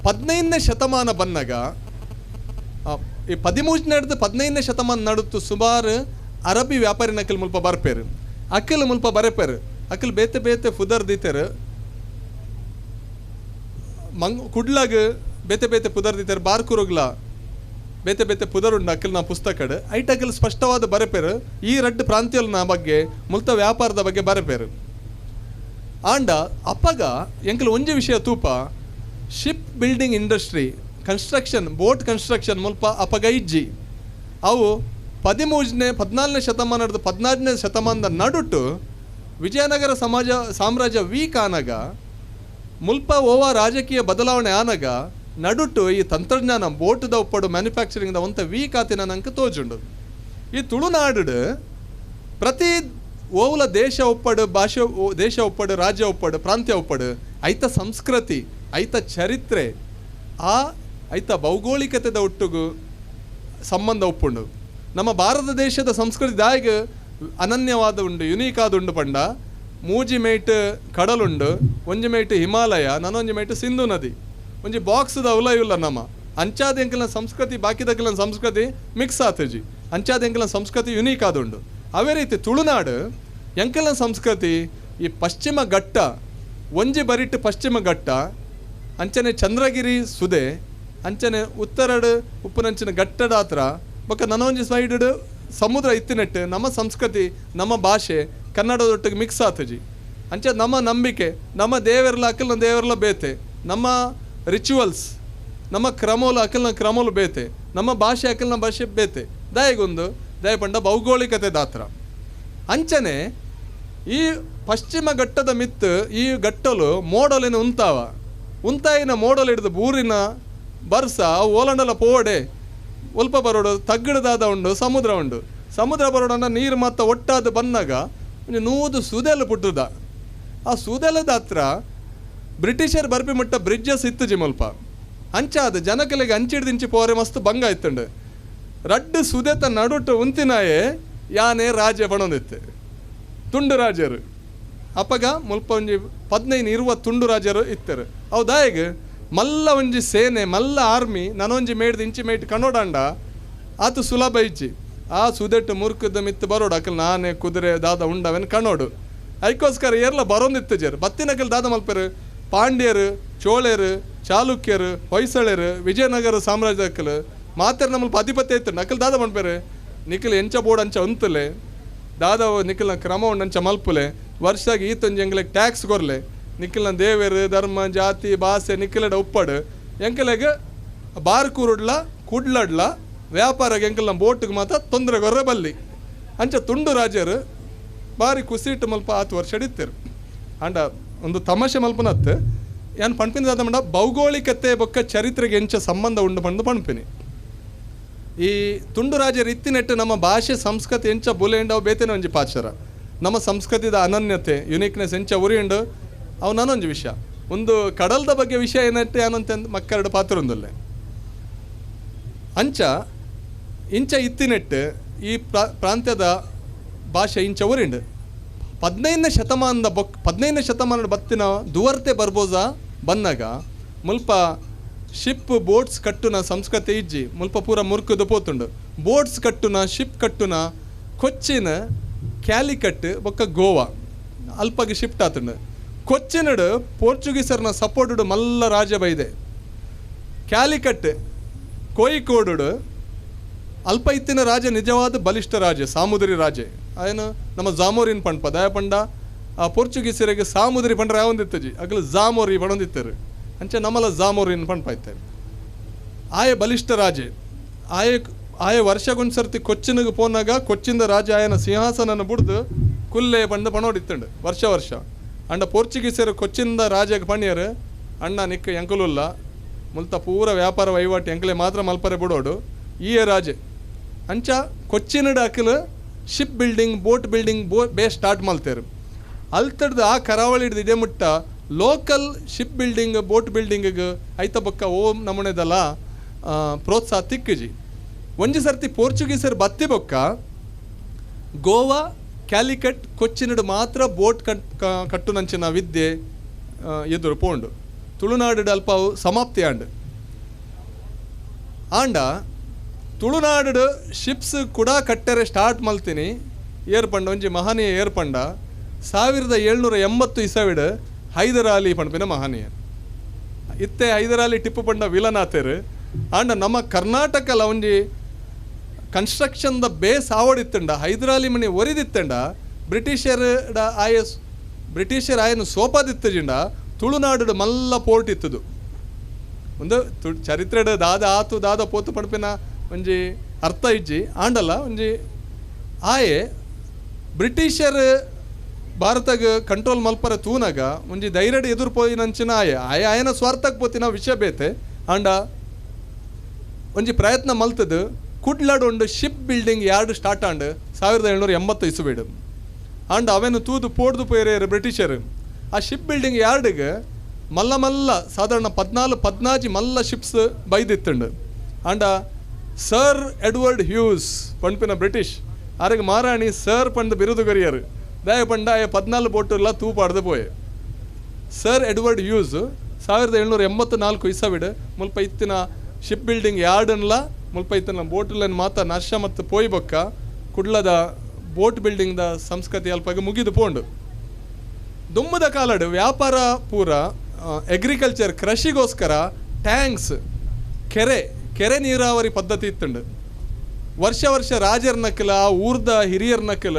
[SPEAKER 1] 15ನೇ ಶತಮಾನ ಬನ್ನಗ ಈ 13ನೇ 15ನೇ ಶತಮಾನ ನಡುತ್ತು ಸುಮಾರು ಅರಬ್ಬಿ ವ್ಯಾಪಾರಿ ನಕಲ್ ಮುಲ್ಪ ಬರ್ಪೇರು. ಅಕ್ಕಲ್ ಮುಲ್ಪ ಬರೆಪೇರು, ಅಕ್ಕಲ್ ಬೇತೆ ಬೇತೆ ಫುದರ್ ದೀತೇರು, ಮಂಗ್ ಕುಡ್ಲಾಗ ಬೇತೆ ಬೇತೆ ಪುದರ್ ದೀತೇರು, ಬಾರ್ಕೂರುಗ್ಲ ಬೇತೆ ಬೇತೆ ಪುದರುಂಡು ಅಕಲ್ನ ಪುಸ್ತಕಡ್ ಐಟ್ ಅಕಲ್ ಸ್ಪಷ್ಟವಾದ ಬರೆಪೇರು ಈ ರಡ್ಡ್ ಪ್ರಾಂತ್ಯಲ್ನ ಬಗ್ಗೆ ಮುಲ್ತ ವ್ಯಾಪಾರದ ಬಗ್ಗೆ ಬರೆಪೇರು. ಆಂಡ ಅಪ್ಪಗ ಎಂಕಲ್ ಒಂಜಿ ವಿಷಯ ತೂಪ, ship building industry construction boat construction ಮುಲ್ಪ ಅಪಗ ಇಜ್ಜಿ. ಅವು 13ನೇ 14ನೇ ಶತಮಾನದ 14ನೇ ಶತಮಾನದ ನಡುಟು ವಿಜಯನಗರ ಸಮಾಜ ಸಾಮ್ರಾಜ್ಯ ವೀಕ್ ಆನಗ ಮುಲ್ಪ ಓವ ರಾಜಕೀಯ ಬದಲಾವಣೆ ಆನಗ ನಡುಟು ಈ ತಂತ್ರಜ್ಞಾನ ಬೋಟುದ ಉಪ್ಪಡು ಮ್ಯಾನುಫ್ಯಾಕ್ಚರಿಂಗ್ದ ಒಂತ ವೀಕ್ ಆತಿನ ನಂಗೆ ತೋಜುಂಡು. ಈ ತುಳುನಾಡು ಪ್ರತಿ ಓವುಲ ದೇಶ ಒಪ್ಪಡು ಭಾಷೆ ದೇಶ ಒಪ್ಪಡು ರಾಜ್ಯ ಒಪ್ಪಡು ಪ್ರಾಂತ್ಯ ಒಪ್ಪಡು ಐತ ಸಂಸ್ಕೃತಿ ಐತ ಚರಿತ್ರೆ ಆ ಐತ ಭೌಗೋಳಿಕತೆದ ಒಟ್ಟುಗು ಸಂಬಂಧ ಒಪ್ಪುಂಡು. ನಮ್ಮ ಭಾರತ ದೇಶದ ಸಂಸ್ಕೃತಿ ದಾಯಿಗ ಅನನ್ಯವಾದ ಉಂಡು, ಯುನೀಕ್ ಆದ ಉಂಡು ಪಂಡ ಮೂಜಿ ಮೇಟ್ ಕಡಲುಂಡು, ಒಂಜಿ ಮೇಟ್ ಹಿಮಾಲಯ, ನನೊಂಜಿ ಮೇಟ್ ಸಿಂಧು ನದಿ, ಒಂಜಿ ಬಾಕ್ಸ್ದ ಉಲಯುಲ್ಲ ನಮ್ಮ ಅಂಚಾದ ಎಂಕಲ್ನ ಸಂಸ್ಕೃತಿ ಬಾಕಿದಕ್ಕಿನ ಸಂಸ್ಕೃತಿ ಮಿಕ್ಸ್ ಆತಜಿ, ಅಂಚಾದ ಎಂಕಲ್ನ ಸಂಸ್ಕೃತಿ ಯುನೀಕ್ ಆದುಂಡು. ಅವೇ ರೀತಿ ತುಳುನಾಡು ಎಂಕಲ್ನ ಸಂಸ್ಕೃತಿ ಈ ಪಶ್ಚಿಮ ಘಟ್ಟ ಒಂಜಿ ಬರಿಟ್ಟು ಪಶ್ಚಿಮ ಘಟ್ಟ ಅಂಚನೆ ಚಂದ್ರಗಿರಿ ಸುದೆ ಅಂಚನೆ ಉತ್ತರಡು ಉಪ್ಪುನಂಚಿನ ಘಟ್ಟದ ಹತ್ರ ಬೊಕ್ಕ ನನೊಂಜಿ ಸೈಡ್ ಸಮುದ್ರ ಇತ್ತಿನೆಟ್ಟು ನಮ್ಮ ಸಂಸ್ಕೃತಿ ನಮ್ಮ ಭಾಷೆ ಕನ್ನಡದೊಟ್ಟಿಗೆ ಮಿಕ್ಸ್ ಆತಜಿ. ಅಂಚೆ ನಮ್ಮ ನಂಬಿಕೆ ನಮ್ಮ ದೇವರ್ಲ ಅಕಲ್ನ ದೇವರ್ಲ ಬೇತೆ, ನಮ್ಮ ರಿಚುವಲ್ಸ್ ನಮ್ಮ ಕ್ರಮೋಲು ಅಕಲ್ನ ಕ್ರಮೋಲು ಬೇತೆ, ನಮ್ಮ ಭಾಷೆ ಅಕಲ್ನ ಭಾಷೆ ಬೇತೆ. ದಾಯಗೊಂದು ದಯ ಪಂಡ ಭೌಗೋಳಿಕತೆ ದಾತ್ರ. ಅಂಚನೆ ಈ ಪಶ್ಚಿಮ ಘಟ್ಟದ ಮಿತ್ತು ಈ ಘಟ್ಟಲು ಮೋಡಲಿನ ಉಂತಾವ ಉಂತಾಯಿನ ಮೋಡಲು ಹಿಡಿದು ಬೂರಿನ ಬರ್ಸ ಓಲಂಡಲ ಪೋಡೆ ಒಲ್ಪ ಬರೋಡು ತಗ್ಗಡದಾದ ಉಂಡು ಸಮುದ್ರ ಉಂಡು, ಸಮುದ್ರ ಬರೋಡನ್ನ ನೀರು ಮತ್ತು ಒಟ್ಟಾದ ಬಂದಾಗ ನೂದು ಸುದೆಲು ಪುಟ್ಟದ. ಆ ಸುದೆಲದ ಹತ್ರ ಬ್ರಿಟಿಷರ್ ಬರ್ಪಿ ಮುಟ್ಟ ಬ್ರಿಡ್ಜಸ್ ಇತ್ತು ಜಿಮಲ್ಪ ಅಂಚಾದ ಜನಕಲಿಗೆ ಅಂಚಿಡ್ದಿಂಚಿ ಪೋರೆ ಮಸ್ತ್ ಭಂಗ ಇತ್ತುಂಡು. ರಡ್ಡು ಸುದೆತ ನಡುಟು ಉಂತಿನಾಯೆ ಯಾನೆ ರಾಜ ಬಣೊಂದಿತ್ತು ತುಂಡು ರಾಜರು. ಅಪ್ಪಗ ಮುಲ್ಪ ಒಂಜಿ 15-20 ತುಂಡು ರಾಜರು ಇತ್ತರು. ಅವು ದಾಯಗ ಮಲ್ಲ ಒಂಜಿ ಸೇನೆ ಮಲ್ಲ ಆರ್ಮಿ ನನೊಂಜಿ ಮೇಡ್ದು ಇಂಚಿ ಮೇಟ್ ಕಣ್ಣೋಡಂಡ ಆತು ಸುಲಭ ಇಜ್ಜಿ. ಆ ಸುದೆಟ್ಟು ಮುರುಕದ ಮಿತ್ತು ಬರೋಡು ಅಕಲ್ ನಾನೇ ಕುದುರೆ ದಾದ ಉಂಡವನ್ ಕಣ್ಣೋಡು ಐಕೋಸ್ಕರ ಏರ್ಲ ಬರೋಂದಿತ್ತು ಜೇರು ಬತ್ತಿನಕಲ್ ದಾದ ಮಲ್ಪೆರು ಪಾಂಡ್ಯರು ಚೋಳೆರು ಚಾಲುಕ್ಯರು ಹೊಯ್ಸಳೆರು ವಿಜಯನಗರ ಸಾಮ್ರಾಜ್ಯದ ಅಕ್ಕಲು ಮಾತ್ರ ನಮ್ಮಲ್ಪ ಅಧಿಪತ್ಯ ಇತ್ತು. ನಕಲ್ ದಾದ ಮನ್ಪೇರು ನಿಖಲ್ ಎಂಚ ಬೋರ್ಡ್ ಅಂಚ ಉಂತಲೆ ದಾದ ನಿಖಲ್ನ ಕ್ರಮ ಉಂಡಂಚ ಮಲ್ಪುಲೆ ವರ್ಷಾಗಿ ಈತೊಂಜಿ ಎಂಗ್ಲೆಗ್ ಟ್ಯಾಕ್ಸ್ ಕೊರ್ಲೆ ನಿಖಲ್ನ ದೇವೇರು ಧರ್ಮ ಜಾತಿ ಭಾಷೆ ನಿಖಲಡ ಉಪ್ಪಡು ಎಂಕಲೆಗ್ ಬಾರ್ ಕೂರುಡ್ಲ ಕುಡ್ಲಡ್ಲ ವ್ಯಾಪಾರಕ್ಕೆ ಎಂಕಲ್ನ ಬೋಟ್ಗೆ ಮಾತ್ರ ತೊಂದರೆ ಕೊರ್ರೆ ಬಲ್ಲಿ ಅಂಚ ತುಂಡು ರಾಜರು ಬಾರಿ ಕುಸಿಟ್ಟು ಮಲ್ಪ ಆತು ವರ್ಷ ಇತ್ತರು. ಅಂಡ ಒಂದು ತಮಾಷೆ ಮಲ್ಪನತ್ತು ಏನು ಪಣ್ಪಿನ ದಾದ ಮಂಡ ಭೌಗೋಳಿಕತೆ ಬೊಕ್ಕ ಚರಿತ್ರೆಗೆ ಎಂಚ ಸಂಬಂಧ ಉಂಡು ಪಂಡು ಪಣ್ಪಿನಿ. ಈ ತುಂಡು ರಾಜರು ಇತ್ತಿನೆಟ್ಟು ನಮ್ಮ ಭಾಷೆ ಸಂಸ್ಕೃತಿ ಎಂಚ ಬುಲೆಂಡು ಅವು ಬೇತೇನೆ ಒಂಜಿ ಪಾಚರ ನಮ್ಮ ಸಂಸ್ಕೃತಿದ ಅನನ್ಯತೆ ಯುನೀಕ್ನೆಸ್ ಎಂಚ ಉರಿಯುಂಡು ಅವು ನಾನೊಂಜಿ ವಿಷಯ. ಒಂದು ಕಡಲ್ದ ಬಗ್ಗೆ ವಿಷಯ ಏನಟ್ಟೆ ಏನಂತ ಮಕ್ಕರಡು ಪಾತ್ರ ಒಂದಲ್ಲೇ ಅಂಚ ಇಂಚ ಇತ್ತಿನೆಟ್ಟು ಈ ಪ್ರಾಂತ್ಯದ ಭಾಷೆ ಇಂಚ ಉರಿಂಡು. 15ನೇ ಶತಮಾನದ 15ನೇ ಶತಮಾನದ ಬತ್ತಿನ ದುವರ್ತೆ ಬರ್ಬೋಜ ಬನ್ನಾಗ ಮುಲ್ಪ ಶಿಪ್ ಬೋಟ್ಸ್ ಕಟ್ಟುನ ಸಂಸ್ಕೃತಿ ಇಜ್ಜಿ ಮುಲ್ಪ ಪೂರ ಮುರುಕುದು ಪೋತುಂಡು. ಬೋಟ್ಸ್ ಕಟ್ಟುನ ಶಿಪ್ ಕಟ್ಟುನ ಕೊಚ್ಚಿನ ಕ್ಯಾಲಿಕಟ್ ಬೊಕ್ಕ ಗೋವಾ ಅಲ್ಪಗೆ ಶಿಫ್ಟ್ ಆತುಂಡು. ಕೊಚ್ಚಿನಡು ಪೋರ್ಚುಗೀಸರ್ನ ಸಪೋರ್ಟುಡು ಮಲ್ಲ ರಾಜ ಬೈದೆ. ಕ್ಯಾಲಿಕಟ್ ಕೋಯಿಕೋಡು ಅಲ್ಪ ಇತ್ತಿನ ರಾಜ ನಿಜವಾದ ಬಲಿಷ್ಠ ರಾಜ ಸಾಮುದ್ರಿ ರಾಜೆ ಆಯನ ನಮ್ಮ ಜಾಮೋರಿನ್ ಪಂಡ್ಪ ದಯ ಪಂಡ ಆ ಪೋರ್ಚುಗೀಸರಿಗೆ ಸಾಮುದ್ರಿ ಪಂಡ್ರೆ ಯಾವೊಂದಿತ್ತಜಿ ಅಗಲು ಜಾಮೋರಿ ಪಣೊಂದಿತ್ತರು ಅಂಚೆ ನಮ್ಮಲ ಜಾಮೋರಿನ್ ಪಂಡ್ಪ ಇತ್ತೆ. ಆಯ ಬಲಿಷ್ಠ ರಾಜೆ ಆಯ ಆಯ ವರ್ಷಗೊಂದ್ಸರ್ತಿ ಕೊಚ್ಚಿನಿಗೆ ಪೋನಾಗ ಕೊಚ್ಚಿಂದ ರಾಜ ಆಯನ ಸಿಂಹಾಸನನ ಬುಡ್ದು ಕುಲ್ಲೆ ಪಂಡ ಪಣೋಡಿತ್ತಂಡು ವರ್ಷ ವರ್ಷ. ಅಂಡ ಪೋರ್ಚುಗೀಸರು ಕೊಚ್ಚಿಂದ ರಾಜಗೆ ಪಣಿಯರು ಅಣ್ಣ ನಿಕ್ಕ ಎಂಕಲುಲ್ಲ ಮುಲ್ತ ಪೂರ ವ್ಯಾಪಾರ ವಹಿವಾಟು ಎಂಕಲೆ ಮಾತ್ರ ಮಲ್ಪರೆ ಬಿಡೋಡು ಈಯ ರಾಜೆ ಅಂಚ ಕೊಚ್ಚಿನಡು ಅಕಲು ಶಿಪ್ ಬಿಲ್ಡಿಂಗ್ ಬೋಟ್ ಬಿಲ್ಡಿಂಗ್ ಬೇ ಸ್ಟಾರ್ಟ್ ಮಲ್ತೇರು. ಅಲ್ತಡ್ದು ಆ ಕರಾವಳಿ ಹಿಡ್ದು ಇದೇ ಮುಟ್ಟ ಲೋಕಲ್ ಶಿಪ್ ಬಿಲ್ಡಿಂಗ್ ಬೋಟ್ ಬಿಲ್ಡಿಂಗಿಗೆ ಐತ ಬೊಕ್ಕ ಓ ನಮೂನೆದಲ್ಲ ಪ್ರೋತ್ಸಾಹ ತಿಕ್ಕಜಿ. ಒಂಜಿ ಸರ್ತಿ ಪೋರ್ಚುಗೀಸರು ಬತ್ತಿ ಬೊಕ್ಕ ಗೋವಾ ಕ್ಯಾಲಿಕಟ್ ಕೊಚ್ಚಿನಡು ಮಾತ್ರ ಬೋಟ್ ಕಟ್ಟುನಂಚಿನ ವಿದ್ಯೆ ಎದುರು ಪೋಂಡು. ತುಳುನಾಡು ಅಲ್ಪ ಅವು ಸಮಾಪ್ತಿ ಆಂಡ್. ಆಂಡ ತುಳುನಾಡು ಶಿಪ್ಸ್ ಕೂಡ ಕಟ್ಟರೆ ಸ್ಟಾರ್ಟ್ ಮಲ್ತೀನಿ ಏರ್ಪಂಡ ಒಂಜಿ ಮಹನೀಯ ಏರ್ಪಂಡ 1780 ಇಸವಿಡ್ ಹೈದರಾಲಿ ಪಂಡ್ಪಿನ ಮಹನೀಯ. ಇತ್ತೆ ಹೈದರಾಲಿ ಟಿಪ್ಪು ಪಂಡ ವಿಲನ್ ಆತೇರು. ಆಂಡ ನಮ್ಮ ಕರ್ನಾಟಕಲ ಒಂಜಿ ಕನ್ಸ್ಟ್ರಕ್ಷನ್ the base ಆವಡಿತ್ತಂಡ ಹೈದರಾಲಿ ಮಣಿ ಒರಿದಿತ್ತಂಡ ಬ್ರಿಟಿಷರ್ ಆಯ ಬ್ರಿಟಿಷರ್ ಆಯನ ಸೋಪಾದಿತ್ತಜಿಂಡ ತುಳುನಾಡು ಮಲ್ಲ ಪೋರ್ಟ್ ಇತ್ತದು. ಒಂದು ಚರಿತ್ರೆಡ್ ದಾದ ಆತು ದಾದ ಪೋತು ಪಡ್ಪಿನ ಒಂಜಿ ಅರ್ಥ ಇಜ್ಜಿ. ಆಂಡಲ್ಲ ಒಂಜಿ ಆಯೆ ಬ್ರಿಟಿಷರ್ ಭಾರತಗೆ ಕಂಟ್ರೋಲ್ ಮಲ್ಪರ ತೂನಾಗ ಒಂಜಿ ಧೈರ್ಯಡ್ ಎದುರು ಪೋಯಿನಂಚಿನ ಆಯೆ ಆಯೆ ಆಯನ ಸ್ವಾರ್ಥಕ್ಕೆ ಪೋತಿನ ವಿಷಯ ಬೇತೆ. ಆಂಡ ಒಂಜಿ ಪ್ರಯತ್ನ ಮಲ್ತದು ಕುಡ್ಲಡ್ ಒಂದು ಶಿಪ್ ಬಿಲ್ಡಿಂಗ್ ಯಾರ್ಡ್ ಸ್ಟಾರ್ಟ್ ಆಂಡ್ 1780 ಇಸುಬೇಡು. ಆಂಡ ಅವೇನು ತೂದು ಪೋಡ್ದು ಪೋಯೇರು ಬ್ರಿಟಿಷರು. ಆ ಶಿಪ್ ಬಿಲ್ಡಿಂಗ್ ಯಾರ್ಡಿಗೆ ಮಲ್ಲ ಮಲ್ಲ ಸಾಧಾರಣ 14 14 ಮಲ್ಲ ಶಿಪ್ಸ್ ಬೈದಿತ್ತಂಡು. ಆಂಡ ಸರ್ ಎಡ್ವರ್ಡ್ ಹ್ಯೂಸ್ ಪಂಪಿನ ಬ್ರಿಟಿಷ್ ಆರಿಗೆ ಮಹಾರಾಣಿ ಸರ್ ಪಂದು ಬಿರುದು ಕೊರಿಯರು ದಯ ಪಂಡ ಆಯ 14 ಬೋಟುಲ್ಲ ತೂಪಾಡ್ದು ಪೋಯೆ. ಸರ್ ಎಡ್ವರ್ಡ್ ಹ್ಯೂಸ್ 1784 ಇಸವಿಡು ಮುಲ್ಪ ಇತ್ತಿನ ಶಿಪ್ ಬಿಲ್ಡಿಂಗ್ ಯಾರ್ಡನ್ಲ ಮುಲ್ಪ ಇತ್ತಿನ ಬೋಟುಲನ್ ಮಾತ ನಾಶ ಮತ್ತು ಪೋಯಿ ಬೊಕ್ಕ ಕುಡ್ಲದ ಬೋಟ್ ಬಿಲ್ಡಿಂಗ್ದ ಸಂಸ್ಕೃತಿ ಅಲ್ಪಾಗಿ ಮುಗಿದು ಪೋಂಡು. ದುಮ್ಮದ ಕಾಲಡು ವ್ಯಾಪಾರ ಪೂರ ಅಗ್ರಿಕಲ್ಚರ್ ಕೃಷಿಗೋಸ್ಕರ ಟ್ಯಾಂಕ್ಸ್ ಕೆರೆ ಕೆರೆ ನೀರಾವರಿ ಪದ್ಧತಿ ಇತ್ತುಂಡು. ವರ್ಷ ವರ್ಷ ರಾಜರ ನಕಲ ಆ ಊರ್ದ ಹಿರಿಯರ ನಕಲ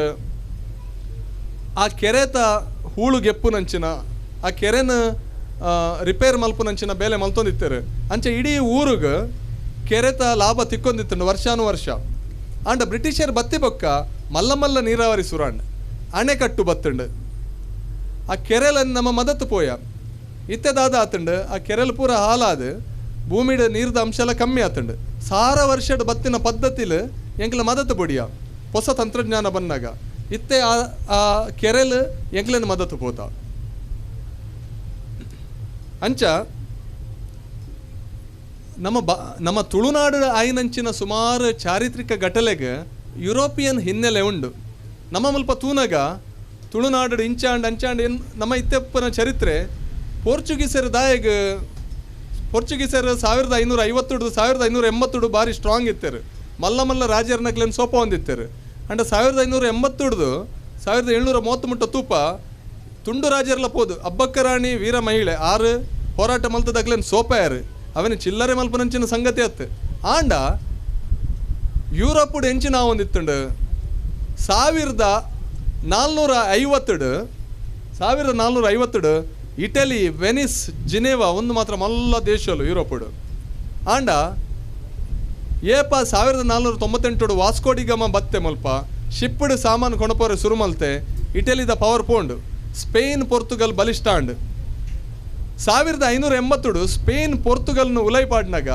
[SPEAKER 1] ಆ ಕೆರೆತ ಹೂಳು ಗೆಪ್ಪುನಂಚಿನ ಆ ಕೆರೆನ ರಿಪೇರ್ ಮಲ್ಪುನಂಚಿನ ಬೇಲೆ ಮಲ್ತೊಂದಿತ್ತಾರೆ. ಅಂಚೆ ಇಡೀ ಊರಿಗೆ ಕೆರೆತ ಲಾಭ ತಿಕ್ಕೊಂದಿತ್ತುಂಡು ವರ್ಷಾನುವರ್ಷ. ಆಂಡ ಬ್ರಿಟಿಷರ್ ಬತ್ತಿ ಬೊಕ್ಕ ಮಲ್ಲ ಮಲ್ಲ ನೀರಾವರಿ ಸುರಾಂಡ್ ಅಣೆಕಟ್ಟು ಬತ್ತುಂಡು. ಆ ಕೆರೆಲನ್ನು ನಮ್ಮ ಮದತ್ತು ಪೋಯ ಇತ್ತೆದಾದ ಆತಂಡು ಆ ಕೆರೆಲು ಪೂರ ಹಾಲಾದು ಭೂಮಿಡ ನೀರ್ದ ಅಂಶ ಎಲ್ಲ ಕಮ್ಮಿ ಆತಂಡು. ಸಾರ ವರ್ಷದ ಬತ್ತಿನ ಪದ್ಧತಿಲು ಎಂಕ್ಲ ಮದತ್ತು ಪೊಡಿಯ ಹೊಸ ತಂತ್ರಜ್ಞಾನ ಬಂದಾಗ ಇತ್ತೆ ಆ ಆ ಕೆರೆಲು ಎಂಕ್ಲನ ಮದತ್ತು ಪೋತ. ಅಂಚ ನಮ್ಮ ನಮ್ಮ ತುಳುನಾಡು ಆಯಿನಂಚಿನ ಸುಮಾರು ಚಾರಿತ್ರಿಕ ಘಟಲೆಗೆ ಯುರೋಪಿಯನ್ ಹಿನ್ನೆಲೆ ಉಂಡು. ನಮ್ಮ ಮುಲ್ಪ ತೂನಗ ತುಳುನಾಡು ಇಂಚಾಂಡ್ ಅಂಚಾಂಡ್ ಎನ್ ನಮ್ಮ ಇತ್ತೆಪ್ಪನ ಚರಿತ್ರೆ ಪೋರ್ಚುಗೀಸರ ದಾಯಗ ಪೋರ್ಚುಗೀಸರು 1550 1580 ಭಾರಿ ಸ್ಟ್ರಾಂಗ್ ಇತ್ತಾರೆ. ಮಲ್ಲ ಮಲ್ಲ ರಾಜರ ನಕ್ಲೇನು ಸೋಪ ಹೊಂದಿತ್ತಾರೆ. ಅಂಡ 1580 1730 ಮುಟ್ಟ ತೂಪ ತುಂಡು ರಾಜರ್ಲ ಪೋದು ಅಬ್ಬಕ್ಕ ರಾಣಿ ವೀರ ಮಹಿಳೆ ಆರು ಹೋರಾಟ ಮಲ್ತದಕ್ಲೇನು ಸೋಪಾಯರು ಅವನ ಚಿಲ್ಲರೆ ಮಲ್ಪನಂಚಿನ ಸಂಗತಿ ಅತ್ತು. ಆಂಡ ಯುರೋಪುಡು ಎಂಚಿನ ಒಂದಿತ್ತುಂಡು 1450 1450 ಇಟಲಿ ವೆನಿಸ್ ಜಿನೇವಾ ಒಂದು ಮಾತ್ರ ಮಲ್ಲ ದೇಶಲು ಯುರೋಪುಡು. ಆಂಡ ಏಪ 1498 ವಾಸ್ಕೋಡಿಗಮ ಬತ್ತೆ ಮಲ್ಪ ಶಿಪ್ಪುಡು ಸಾಮಾನು ಕೊಣಪೋರೆ ಸುರು ಮಲ್ತೆ ಇಟಲಿದ ಪವರ್ ಪೋಂಡು ಸ್ಪೇನ್ ಪೋರ್ತುಗಲ್ ಬಲಿಷ್ಠ ಆಂಡ್. 1580 ಸ್ಪೇನ್ ಪೋರ್ತುಗಲ್ನು ಉಲೈಪಾಡ್ನಾಗ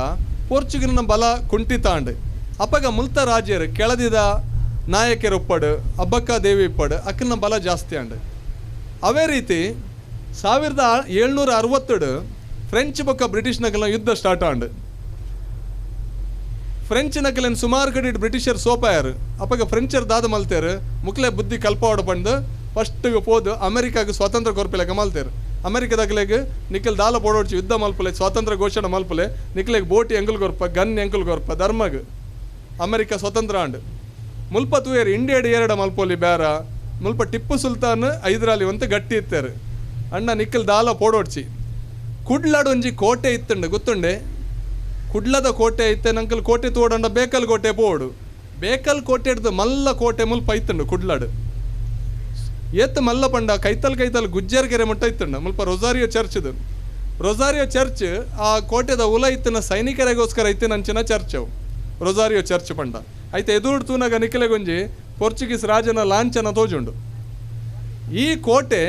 [SPEAKER 1] ಪೋರ್ಚುಗಲ್ನ ಬಲ ಕುಂಠಿತಾಂಡ್. ಅಪ್ಪಗ ಮುಲ್ತ ರಾಜ್ಯರು ಕೆಳದಿದ ನಾಯಕರು ಉಪ್ಪಡು ಅಬ್ಬಕ್ಕ ದೇವಿ ಉಪ್ಪಡು ಅಕ್ಕನ ಬಲ ಜಾಸ್ತಿ ಆಂಡ್. ಅವೇ ರೀತಿ 1760 ಫ್ರೆಂಚ್ ಬೊಕ್ಕ ಬ್ರಿಟಿಷ್ ನಕಲ್ನ ಯುದ್ಧ ಸ್ಟಾರ್ಟ್ ಆಂಡ್. ಫ್ರೆಂಚ್ ನಕಲಿನ ಸುಮಾರು ಕಡೆ ಬ್ರಿಟಿಷರ್ ಸೋಪಾಯರು. ಅಪ್ಪಗ ಫ್ರೆಂಚರ್ ದಾದ ಮಲ್ತೇರು ಮುಕ್ಲೆ ಬುದ್ಧಿ ಕಲ್ಪವಾಡ ಪಂಡು ಫಸ್ಟಿಗೆ ಪೋದು ಅಮೆರಿಕಾಗ ಸ್ವಾತಂತ್ರ್ಯ ಕೊರ್ಪಿಲೆಗ ಮಲ್ತೇರು. ಅಮೆರಿಕದಾಗಲೆಗ್ ನಿಖಲ್ ದಾಲ ಪೋಡೋಡ್ಚಿ ಯುದ್ಧ ಮಲ್ಪಲೆ ಸ್ವಾತಂತ್ರ್ಯ ಘೋಷಣೆ ಮಲ್ಪಲೆ ನಿಖಲೆಗ್ ಬೋಟಿ ಎಂಕಲ್ ಕೊರ್ಪ ಗನ್ ಎಂಕಲ್ ಕೊರ್ಪ ಧರ್ಮಗ್ ಅಮೆರಿಕ ಸ್ವತಂತ್ರ ಆಂಡ್. ಮುಲ್ಪ ತೂಯರು ಇಂಡಿಯಾಡ್ ಏರಡ ಮಲ್ಪೋಲಿ ಬ್ಯಾರ ಮುಲ್ಪ ಟಿಪ್ಪು ಸುಲ್ತಾನ್ ಹೈದರಾಲಿ ಒಂತ ಗಟ್ಟಿ ಇತ್ತಾರೆ. ಅಣ್ಣ ನಿಖಲ್ ದಾಲ ಪೋಡೋಡ್ಚಿ ಕುಡ್ಲಾಡ್ ಒಂಜಿ ಕೋಟೆ ಇತ್ತುಂಡು ಗೊತ್ತುಂಡೆ. ಕುಡ್ಲದ ಕೋಟೆ ಇತ್ತೆ ನಂಕಲ್ ಕೋಟೆ ತೋಡಂಡ ಬೇಕಲ್ ಕೋಟೆ ಪೋಡು ಬೇಕಲ್ ಕೋಟೆ ಹಿಡ್ದು ಮಲ್ಲ ಕೋಟೆ ಮುಲ್ಪ ಇತ್ತುಂಡು ಕುಡ್ಲಾಡು. ಏತ್ ಮಲ್ಲ ಪಂಡ ಕೈತಲ್ ಕೈತಲ್ ಗುಜ್ಜರ್ ಕೆರೆ ಮುಟ್ಟ ಇತ್ತುಂಡ ಮುಲ್ಪ ರೊಸಾರಿಯೋ ಚರ್ಚ್ದು ರೊಸಾರಿಯೋ ಚರ್ಚ್ ಆ ಕೋಟೆದ ಉಲ ಇತ್ತಿನ ಸೈನಿಕರಿಗೋಸ್ಕರ ಇತ್ತಿನಂಚಿನ ಚರ್ಚ್ ಅವು ರೊಸಾರಿಯೋ ಚರ್ಚ್ ಪಂಡ. ಐತೆ ಎದುರು ತೂನಾಗ ನಿಖಲೆಗೊಂಜಿ ಪೋರ್ಚುಗೀಸ್ ರಾಜನ ಲಾಂಛನ ತೋಜುಂಡು. ಈ ಕೋಟೆ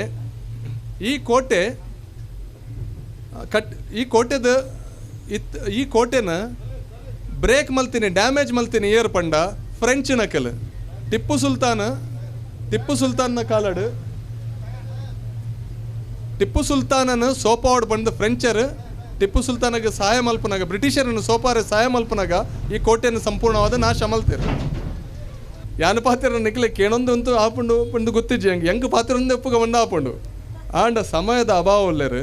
[SPEAKER 1] ಈ ಕೋಟೆ ಕಟ್ ಈ ಕೋಟೆದ ಇತ್ ಈ ಕೋಟೆನ ಬ್ರೇಕ್ ಮಲ್ತೀನಿ ಡ್ಯಾಮೇಜ್ ಮಲ್ತೀನಿ ಏರ್ ಪಂಡ ಫ್ರೆಂಚ್ ನಕಲ್ ಟಿಪ್ಪು ಸುಲ್ತಾನ್ ಟಿಪ್ಪು ಸುಲ್ತಾನ್ನ ಕಾಲಡು ಟಿಪ್ಪು ಸುಲ್ತಾನನ ಸೋಪಾವಡ್ ಬಂದು ಫ್ರೆಂಚರ್ ಟಿಪ್ಪು ಸುಲ್ತಾನಗೆ ಸಹಾಯ ಮಲ್ಪನಾಗ ಬ್ರಿಟಿಷರನ್ನು ಸೋಪಾರೆ ಸಹಾಯ ಮಲ್ಪನಾಗ ಈ ಕೋಟೆಯನ್ನು ಸಂಪೂರ್ಣವಾದ ನಾಶ ಮಲ್ತೀರ. ಯಾನ ಪಾತ್ರ ನಿಕ್ಲೆ ಕೇಣೊಂದು ಅಂತೂ ಆಪುಂಡು ಪಂಡು ಗೊತ್ತಿಜ್ಜಿ ಹೆಂಗೆ ಹೆಂಗೆ ಪಾತ್ರ ಒಂದು ಒಪ್ಪುಗ ಬಂದು ಆಪುಂಡು. ಆಂಡ ಸಮಯದ ಅಭಾವ ಉಲ್ಲೇರು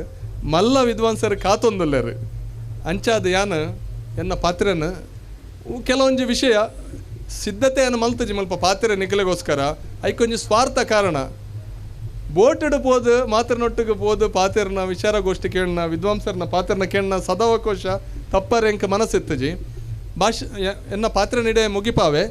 [SPEAKER 1] ಮಲ್ಲ ವಿದ್ವಾಂಸರು ಕಾತೊಂದುಲ್ಲೇರು. ಅಂಚಾದ ಯಾನ ಎನ್ನ ಪಾತ್ರನ ಕೆಲವೊಂಜಿ ವಿಷಯ ಸಿದ್ಧತೆಯನ್ನು ಮಲ್ತಜಿ ಮಲ್ಪ ಪಾತ್ರೆ ನಿಖಲೆಗೋಸ್ಕರ ಐಕೊಂಜಿ ಸ್ವಾರ್ಥ ಕಾರಣ ಬೋಟುಡು ಪೋದು ಮಾತ್ರನೊಟ್ಟಿಗೆ ಪೋದು ಪಾತೆರ್ನ ವಿಚಾರಗೋಷ್ಠಿ ಕೇಳನ, ವಿದ್ವಾಂಸರ್ನ ಪಾತೆರ್ನ ಕೇಳನ ಸದಾವಕೋಶ ತಪ್ಪರೆ ಎಂಕ್ ಮನಸ್ಸಿತ್ತಜಿ. ಭಾಷೆ ಎನ್ನ ಪಾತ್ರ ನಿಡೆ ಮುಗಿಪಾವೆ.